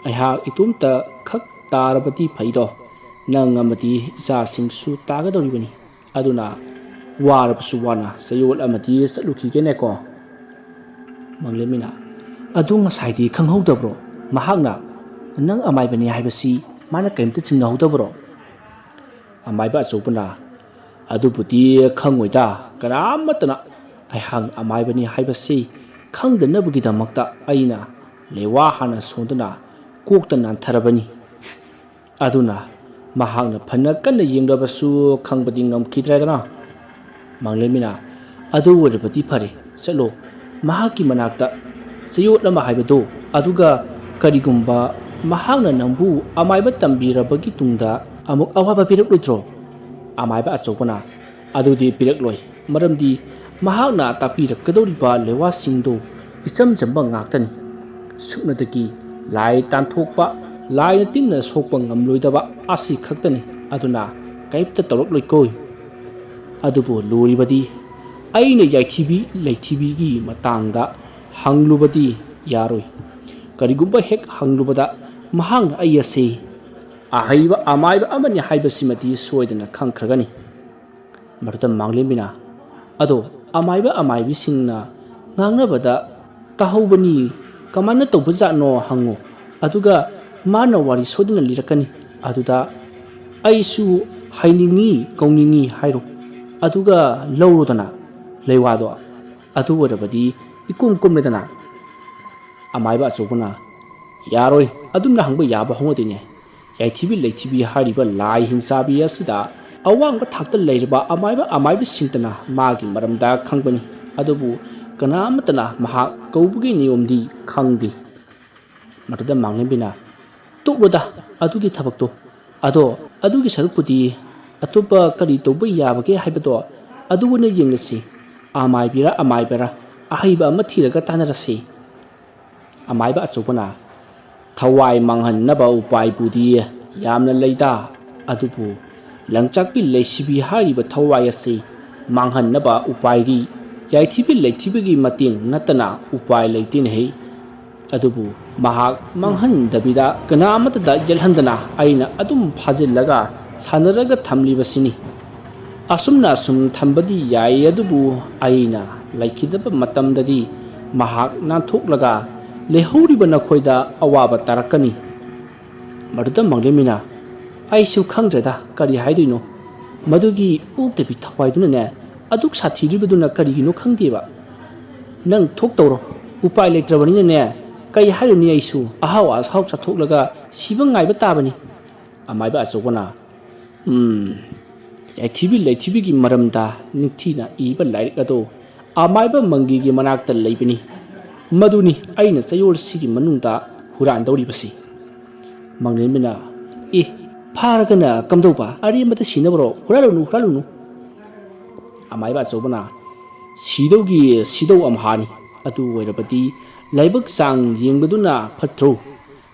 ꯑꯩꯍꯥꯛ ꯏꯇꯣꯝꯇ ꯈꯛ ꯇꯥꯔꯕꯗꯤ ꯐꯩꯗꯣ, ꯅꯪ ꯑꯃꯗꯤ ꯏꯆꯥꯁꯤꯡꯁꯨ ꯇꯥꯒꯗꯧꯔꯤꯕꯅꯤ꯫ ꯑꯗꯨꯅ ꯋꯥꯔꯕꯁꯨ ꯋꯥꯅ ꯆꯌꯣꯜ ꯑꯃꯗꯤ ꯆꯠꯂꯨꯈꯤꯒꯦꯅꯦꯀꯣ꯫" ꯃꯪꯂꯦꯝꯕꯤꯅ, "ꯑꯗꯨ ꯉꯁꯥꯏꯗꯤ ꯈꯪꯍꯧꯗꯕ꯭ꯔꯣ? ꯃꯍꯥꯛꯅ ꯅꯪ ꯑꯃꯥꯏꯕꯅꯤ ꯍꯥꯏꯕꯁꯤ ꯃꯥꯅ ꯀꯔꯤꯝꯇ ꯆꯤꯡꯅꯍꯧꯗꯕ꯭ꯔꯣ?" ꯑꯃꯥꯏꯕ ꯑꯆꯧꯕꯅ, "ꯑꯗꯨꯕꯨꯗꯤ ꯈꯪꯉꯣꯏꯗ, ꯀꯅꯥꯃꯠꯇꯅ꯫ ꯑꯩꯍꯥꯛ ꯑꯃꯥꯏꯕꯅꯤ ꯍꯥꯏꯕꯁꯤ ꯈꯪꯗꯅꯕꯒꯤꯗꯃꯛꯇ ꯑꯩꯅ ꯂꯦꯋꯥ ꯍꯥꯟꯅ ꯁꯣꯟꯗꯨꯅ ꯀꯣꯛꯇ ꯅꯥꯟꯊꯔꯕꯅꯤ꯫ ꯑꯗꯨꯅ ꯃꯍꯥꯛꯅ ꯐꯅ ꯀꯟꯅ ꯌꯦꯡꯂꯕꯁꯨ ꯈꯪꯕꯗꯤ ꯉꯝꯈꯤꯗ꯭ꯔꯦꯗꯅ꯫" ꯃꯪꯂꯦꯝꯕꯤꯅ, "ꯑꯗꯨ ꯑꯣꯏꯔꯕꯗꯤ ꯐꯔꯦ, ꯆꯠꯂꯣ꯫ ꯃꯍꯥꯛꯀꯤ ꯃꯅꯥꯛꯇ ꯆꯌꯣꯜ ꯑꯃ ꯍꯥꯏꯕꯗꯨ, ꯑꯗꯨꯒ ꯀꯔꯤꯒꯨꯝꯕ ꯃꯍꯥꯛꯅ ꯅꯪꯕꯨ ꯑꯃꯥꯏꯕ ꯇꯝꯕꯤꯔꯕꯒꯤ ꯇꯨꯡꯗ ꯑꯃꯨꯛ ꯑꯋꯥꯕ ꯄꯤꯔꯛꯂꯣꯏꯗ꯭ꯔꯣ?" ꯑꯃꯥꯏꯕ ꯑꯆꯧꯕꯅ, "ꯑꯗꯨꯗꯤ ꯄꯤꯔꯛꯂꯣꯏ, ꯃꯔꯝꯗꯤ ꯃꯍꯥꯛꯅ ꯇꯥꯛꯄꯤꯔꯛꯀꯗꯧꯔꯤꯕ ꯂꯦꯋꯥꯁꯤꯡꯗꯨ ꯏꯆꯝ ꯆꯝꯕ ꯉꯥꯛꯇꯅꯤ꯫ ꯁꯨꯞꯅꯇꯒꯤ ꯂꯥꯏ ꯇꯥꯟꯊꯣꯛꯄ, ꯂꯥꯏꯅ ꯇꯤꯟꯅ ꯁꯣꯛꯄ ꯉꯝꯂꯣꯏꯗꯕ ꯑꯁꯤ ꯈꯛꯇꯅꯤ꯫ ꯑꯗꯨꯅ ꯀꯔꯤꯝꯇ ꯇꯧꯔꯛꯂꯣꯏꯀꯣ꯫ ꯑꯗꯨꯕꯨ ꯂꯨꯔꯤꯕꯗꯤ ꯑꯩꯅ ꯌꯥꯏꯊꯤꯕꯤ ꯂꯩꯊꯤꯕꯤꯒꯤ ꯃꯇꯥꯡꯗ ꯍꯪꯂꯨꯕꯗꯤ ꯌꯥꯔꯣꯏ꯫ ꯀꯔꯤꯒꯨꯝꯕ ꯍꯦꯛ ꯍꯪꯂꯨꯕꯗ ꯃꯍꯥꯛꯅ ꯑꯩ ꯑꯁꯤ ꯑꯍꯩꯕ ꯑꯃꯥꯏꯕ ꯑꯃꯅꯤ ꯍꯥꯏꯕꯁꯤꯃꯗꯤ ꯁꯣꯏꯗꯅ ꯈꯪꯈ꯭ꯔꯒꯅꯤ꯫" ꯃꯗꯨꯗ ꯃꯥꯡꯂꯦꯝꯕꯤꯅ, "ꯑꯗꯣ ꯑꯃꯥꯏꯕ ꯑꯃꯥꯏꯕꯤꯁꯤꯡꯅ ꯉꯥꯡꯅꯕꯗ ꯇꯥꯍꯧꯕꯅꯤ, ꯀꯃꯥꯏꯅ ꯇꯧꯕꯖꯥꯠꯅꯣ ꯍꯪꯉꯨ, ꯑꯗꯨꯒ ꯃꯥꯅ ꯋꯥꯔꯤ ꯁꯣꯏꯗꯅ ꯂꯤꯔꯛꯀꯅꯤ꯫ ꯑꯗꯨꯗ ꯑꯩꯁꯨ ꯍꯩꯅꯤꯡꯉꯤ, ꯀꯧꯅꯤꯡꯉꯤ ꯍꯥꯏꯔꯣ, ꯑꯗꯨꯒ ꯂꯧꯔꯣꯗꯅ ꯂꯩꯋꯥꯗꯣ, ꯑꯗꯨ ꯑꯣꯏꯔꯕꯗꯤ ꯏꯀꯣꯝ ꯀꯣꯝꯂꯦꯗꯅ꯫ ꯑꯃꯥꯏꯕ ꯑꯆꯧꯕꯅ, "ꯌꯥꯔꯣꯏ, ꯑꯗꯨꯝꯅ ꯍꯪꯕ ꯌꯥꯕ ꯍꯧꯅꯗꯦꯅꯦ꯫ ꯌꯥꯏꯊꯤꯕꯤ ꯂꯩꯊꯤꯕꯤ ꯍꯥꯏꯔꯤꯕ ꯂꯥꯏ ꯍꯤꯡꯆꯥꯕꯤ ꯑꯁꯤꯗ ꯑꯋꯥꯡꯕ ꯊꯥꯛꯇ ꯂꯩꯔꯕ ꯑꯃꯥꯏꯕ ꯑꯃꯥꯏꯕꯁꯤꯡꯇꯅ ꯃꯥꯒꯤ ꯃꯔꯝꯗ ꯈꯪꯕꯅꯤ, ꯑꯗꯨꯕꯨ ꯀꯅꯥ ꯑꯃꯠꯇꯅ ꯃꯍꯥꯛ ꯀꯧꯕꯒꯤ ꯅꯤꯌꯣꯝꯗꯤ ꯈꯪꯗꯦ꯫" ꯃꯗꯨꯗ ꯃꯥꯡꯂꯦꯝꯕꯤꯅ, "ꯇꯣꯛꯂꯣꯗ ꯑꯗꯨꯒꯤ ꯊꯕꯛꯇꯣ꯫ ꯑꯗꯣ ꯑꯗꯨꯒꯤ ꯁꯔꯨꯛꯄꯨꯗꯤ ꯑꯇꯣꯞꯄ ꯀꯔꯤ ꯇꯧꯕ ꯌꯥꯕꯒꯦ ꯍꯥꯏꯕꯗꯣ ꯑꯗꯨ ꯑꯣꯏꯅ ꯌꯦꯡꯂꯁꯤ꯫ ꯑꯃꯥꯏꯕꯤꯔ ꯑꯃꯥꯏꯕꯔ ꯑꯍꯩꯕ ꯑꯃ ꯊꯤꯔꯒ ꯇꯥꯟꯅꯔꯁꯤ꯫" ꯑꯃꯥꯏꯕ ꯑꯆꯧꯕꯅ, "ꯊꯋꯥꯏ ꯃꯥꯡꯍꯟꯅꯕ ꯎꯄꯥꯏꯕꯨꯗꯤ ꯌꯥꯝꯅ ꯂꯩꯗ, ꯑꯗꯨꯕꯨ ꯂꯪꯆꯥꯛꯄꯤ ꯂꯩꯁꯤꯕꯤ ꯍꯥꯏꯔꯤꯕ ꯊꯋꯥꯏ ꯑꯁꯤ ꯃꯥꯡꯍꯟꯅꯕ ꯎꯄꯥꯏꯗꯤ ꯌꯥꯏꯊꯤꯕꯤ ꯂꯩꯊꯤꯕꯤꯒꯤ ꯃꯇꯦꯡ ꯅꯠꯇꯅ ꯎꯄꯥꯏ ꯂꯩꯇꯦꯅꯦꯍꯦ꯫ ꯑꯗꯨꯕꯨ ꯃꯍꯥꯛ ꯃꯥꯡꯍꯟꯗꯕꯤꯗ ꯀꯅꯥ ꯑꯃꯠꯇꯗ ꯌꯦꯠꯍꯟꯗꯅ ꯑꯩꯅ ꯑꯗꯨꯝ ꯐꯥꯖꯤꯜꯂꯒ ꯁꯥꯟꯅꯔꯒ ꯊꯝꯂꯤꯕꯁꯤꯅꯤ꯫ ꯑꯁꯨꯝꯅ ꯑꯁꯨꯝ ꯊꯝꯕꯗꯤ ꯌꯥꯏ, ꯑꯗꯨꯕꯨ ꯑꯩꯅ ꯂꯩꯈꯤꯗꯕ ꯃꯇꯝꯗꯗꯤ ꯃꯍꯥꯛ ꯅꯥꯟꯊꯣꯛꯂꯒ ꯂꯩꯍꯧꯔꯤꯕ ꯅꯈꯣꯏꯗ ꯑꯋꯥꯕ ꯇꯥꯔꯛꯀꯅꯤ꯫" ꯃꯗꯨꯗ ꯃꯥꯡꯂꯦꯝꯕꯤꯅ, "ꯑꯩꯁꯨ ꯈꯪꯗ꯭ꯔꯦꯗ ꯀꯔꯤ ꯍꯥꯏꯗꯣꯏꯅꯣ꯫ ꯃꯗꯨꯒꯤ ꯑꯣꯛꯇꯕꯤ ꯊꯋꯥꯏꯗꯨꯅꯅꯦ ꯑꯗꯨꯛ ꯁꯥꯊꯤꯔꯤꯕꯗꯨꯅ ꯀꯔꯤꯒꯤꯅꯣ ꯈꯪꯗꯦꯕ꯫ ꯅꯪ ꯊꯣꯛꯇꯧꯔꯣ꯫ ꯎꯄꯥꯏ ꯂꯩꯇ꯭ꯔꯕꯅꯤꯅꯅꯦ, ꯀꯩ ꯍꯥꯏꯔꯨꯅꯤ, ꯑꯩꯁꯨ ꯑꯍꯥꯎ ꯑꯍꯥꯎ ꯆꯥꯊꯣꯛꯂꯒ ꯁꯤꯕ ꯉꯥꯏꯕ ꯇꯥꯕꯅꯤ꯫" ꯑꯃꯥꯏꯕ ꯑꯆꯧꯕꯅ, "ꯎꯝ, ꯌꯥꯏꯊꯤꯕꯤ ꯂꯩꯊꯤꯕꯤꯒꯤ ꯃꯔꯝꯗ ꯅꯤꯡꯊꯤꯅ ꯏꯕ ꯂꯥꯏꯔꯤꯛ ꯑꯗꯣ ꯑꯃꯥꯏꯕ ꯃꯪꯒꯤꯒꯤ ꯃꯅꯥꯛꯇ ꯂꯩꯕꯅꯤ꯫ ꯃꯗꯨꯅꯤ ꯑꯩꯅ ꯆꯌꯣꯜꯁꯤꯒꯤ ꯃꯅꯨꯡꯗ ꯍꯨꯔꯥꯟꯗꯧꯔꯤꯕꯁꯤ꯫" ꯃꯥꯡꯂꯦꯝꯕꯤꯅ, "ꯑꯦ, ꯐꯥꯔꯒꯅ ꯀꯝꯗꯧꯕ? ꯑꯔꯦꯝꯕꯗ ꯁꯤꯅꯕꯔꯣ? ꯍꯨꯔꯥꯜꯂꯨꯅꯨ, ꯍꯨꯔꯥꯜꯂꯨꯅꯨ꯫" ꯑꯃꯥꯏꯕ ꯑꯆꯧꯕꯅ, "ꯁꯤꯗꯧꯒꯤ ꯁꯤꯗꯧ ꯑꯝꯍꯥꯅꯤ꯫ ꯑꯗꯨ ꯑꯣꯏꯔꯕꯗꯤ ꯂꯥꯏꯕꯛ ꯆꯥꯡ ꯌꯦꯡꯕꯗꯨꯅ ꯐꯠꯇ꯭ꯔꯣ?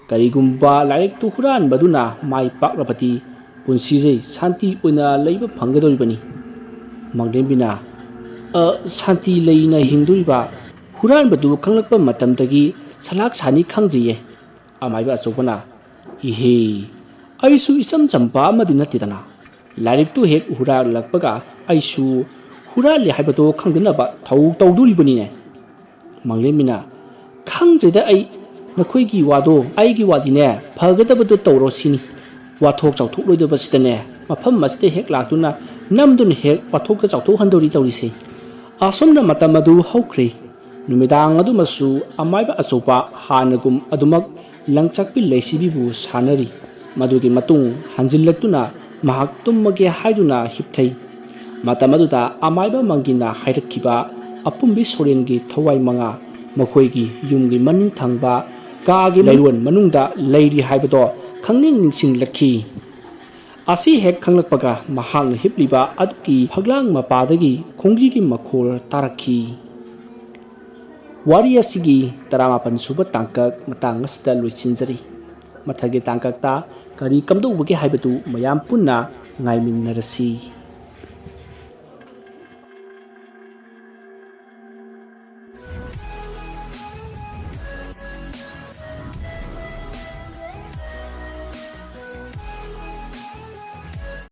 ꯀꯔꯤꯒꯨꯝꯕ ꯂꯥꯏꯔꯤꯛꯇꯨ ꯍꯨꯔꯥꯟꯕꯗꯨꯅ ꯃꯥꯏ ꯄꯥꯛꯂꯕꯗꯤ ꯄꯨꯟꯁꯤꯁꯦ ꯁꯥꯟꯇꯤ ꯑꯣꯏꯅ ꯂꯩꯕ ꯐꯪꯒꯗꯧꯔꯤꯕꯅꯤ꯫" ꯃꯥꯡꯂꯦꯝꯕꯤꯅ, "ꯑ, ꯁꯥꯟꯇꯤ ꯂꯩꯅ ꯍꯤꯡꯗꯣꯔꯤꯕ ꯍꯨꯔꯥꯟꯕꯗꯨ ꯈꯪꯂꯛꯄ ꯃꯇꯝꯗꯒꯤ ꯁꯂꯥꯛ ꯁꯥꯅꯤ ꯈꯪꯗ꯭ꯔꯤꯌꯦ꯫" ꯑꯃꯥꯏꯕ ꯑꯆꯧꯕꯅ, "ꯏꯍꯦ, ꯑꯩꯁꯨ ꯏꯆꯝ ꯆꯝꯕ ꯑꯃꯗꯤ ꯅꯠꯇꯦꯗꯅ꯫ ꯂꯥꯏꯔꯤꯛꯇꯨ ꯍꯦꯛ ꯍꯨꯔꯥꯜꯂꯛꯄꯒ ꯑꯩꯁꯨ ꯍꯨꯔꯥꯜꯂꯦ ꯍꯥꯏꯕꯗꯣ ꯈꯪꯗꯅꯕ ꯊꯧ ꯇꯧꯗꯣꯔꯤꯕꯅꯤꯅꯦ꯫" ꯃꯥꯡꯂꯦꯝꯕꯤꯅ, "ꯈꯪꯗ꯭ꯔꯦꯗ ꯑꯩ, ꯅꯈꯣꯏꯒꯤ ꯋꯥꯗꯣ꯫ ꯑꯩꯒꯤ ꯋꯥꯗꯤꯅꯦ, ꯐꯒꯗꯕꯗꯣ ꯇꯧꯔꯣ ꯁꯤꯅꯤ꯫ ꯋꯥꯊꯣꯛ ꯆꯥꯎꯊꯣꯛꯂꯣꯏꯗꯕꯁꯤꯗꯅꯦ, ꯃꯐꯝ ꯑꯁꯤꯗ ꯍꯦꯛ ꯂꯥꯛꯇꯨꯅ ꯅꯝꯗꯨꯅ ꯍꯦꯛ ꯋꯥꯊꯣꯛꯇ ꯆꯥꯎꯊꯣꯛꯍꯟꯗꯧꯔꯤ ꯇꯧꯔꯤꯁꯦ꯫ ꯑꯁꯨꯝꯅ ꯃꯇꯝ ꯑꯗꯨ ꯍꯧꯈ꯭ꯔꯦ꯫ ꯅꯨꯃꯤꯗꯥꯡ ꯑꯗꯨꯃꯁꯨ ꯑꯃꯥꯏꯕ ꯑꯆꯧꯕ ꯍꯥꯟꯅꯒꯨꯝ ꯑꯗꯨꯃꯛ ꯂꯪꯆꯥꯛꯄꯤ ꯂꯩꯁꯤꯕꯤꯕꯨ ꯁꯥꯟꯅꯔꯤ꯫ ꯃꯗꯨꯒꯤ ꯃꯇꯨꯡ ꯍꯟꯖꯤꯜꯂꯛꯇꯨꯅ ꯃꯍꯥꯛ ꯇꯨꯝꯃꯒꯦ ꯍꯥꯏꯗꯨꯅ ꯍꯤꯞꯊꯩ꯫ ꯃꯇꯝ ꯑꯗꯨꯗ ꯑꯃꯥꯏꯕ ꯃꯪꯒꯤꯅ ꯍꯥꯏꯔꯛꯈꯤꯕ ꯑꯄꯨꯝꯕꯤ ꯁꯣꯔꯦꯟꯒꯤ ꯊꯋꯥꯏ ꯃꯉꯥ ꯃꯈꯣꯏꯒꯤ ꯌꯨꯝꯒꯤ ꯃꯅꯤꯡ ꯊꯪꯕ ꯀꯥꯒꯤ ꯂꯩꯔꯣꯟ ꯃꯅꯨꯡꯗ ꯂꯩꯔꯤ ꯍꯥꯏꯕꯗꯣ ꯈꯪꯅꯤꯡ ꯅꯤꯡꯁꯤꯡꯂꯛꯈꯤ꯫ ꯑꯁꯤ ꯍꯦꯛ ꯈꯪꯂꯛꯄꯒ ꯃꯍꯥꯛꯅ ꯍꯤꯞꯂꯤꯕ ꯑꯗꯨꯒꯤ ꯐꯛꯂꯥꯡ ꯃꯄꯥꯗꯒꯤ ꯈꯣꯡꯖꯤꯒꯤ ꯃꯈꯣꯜ ꯇꯥꯔꯛꯈꯤ꯫ ꯋꯥꯔꯤ ꯑꯁꯤꯒꯤ ꯇꯔꯥꯃꯥꯄꯟ ꯁꯨꯕ ꯇꯥꯡꯀꯛ ꯃꯇꯥꯡ ꯑꯁꯤꯗ ꯂꯣꯏꯁꯤꯟꯖꯔꯤ꯫ ꯃꯊꯪꯒꯤ ꯇꯥꯡꯀꯛꯇ ꯀꯔꯤ ꯀꯝꯗꯧꯕꯒꯦ ꯍꯥꯏꯕꯗꯨ ꯃꯌꯥꯝ ꯄꯨꯟꯅ ꯉꯥꯏꯃꯤꯟꯅꯔꯁꯤ꯫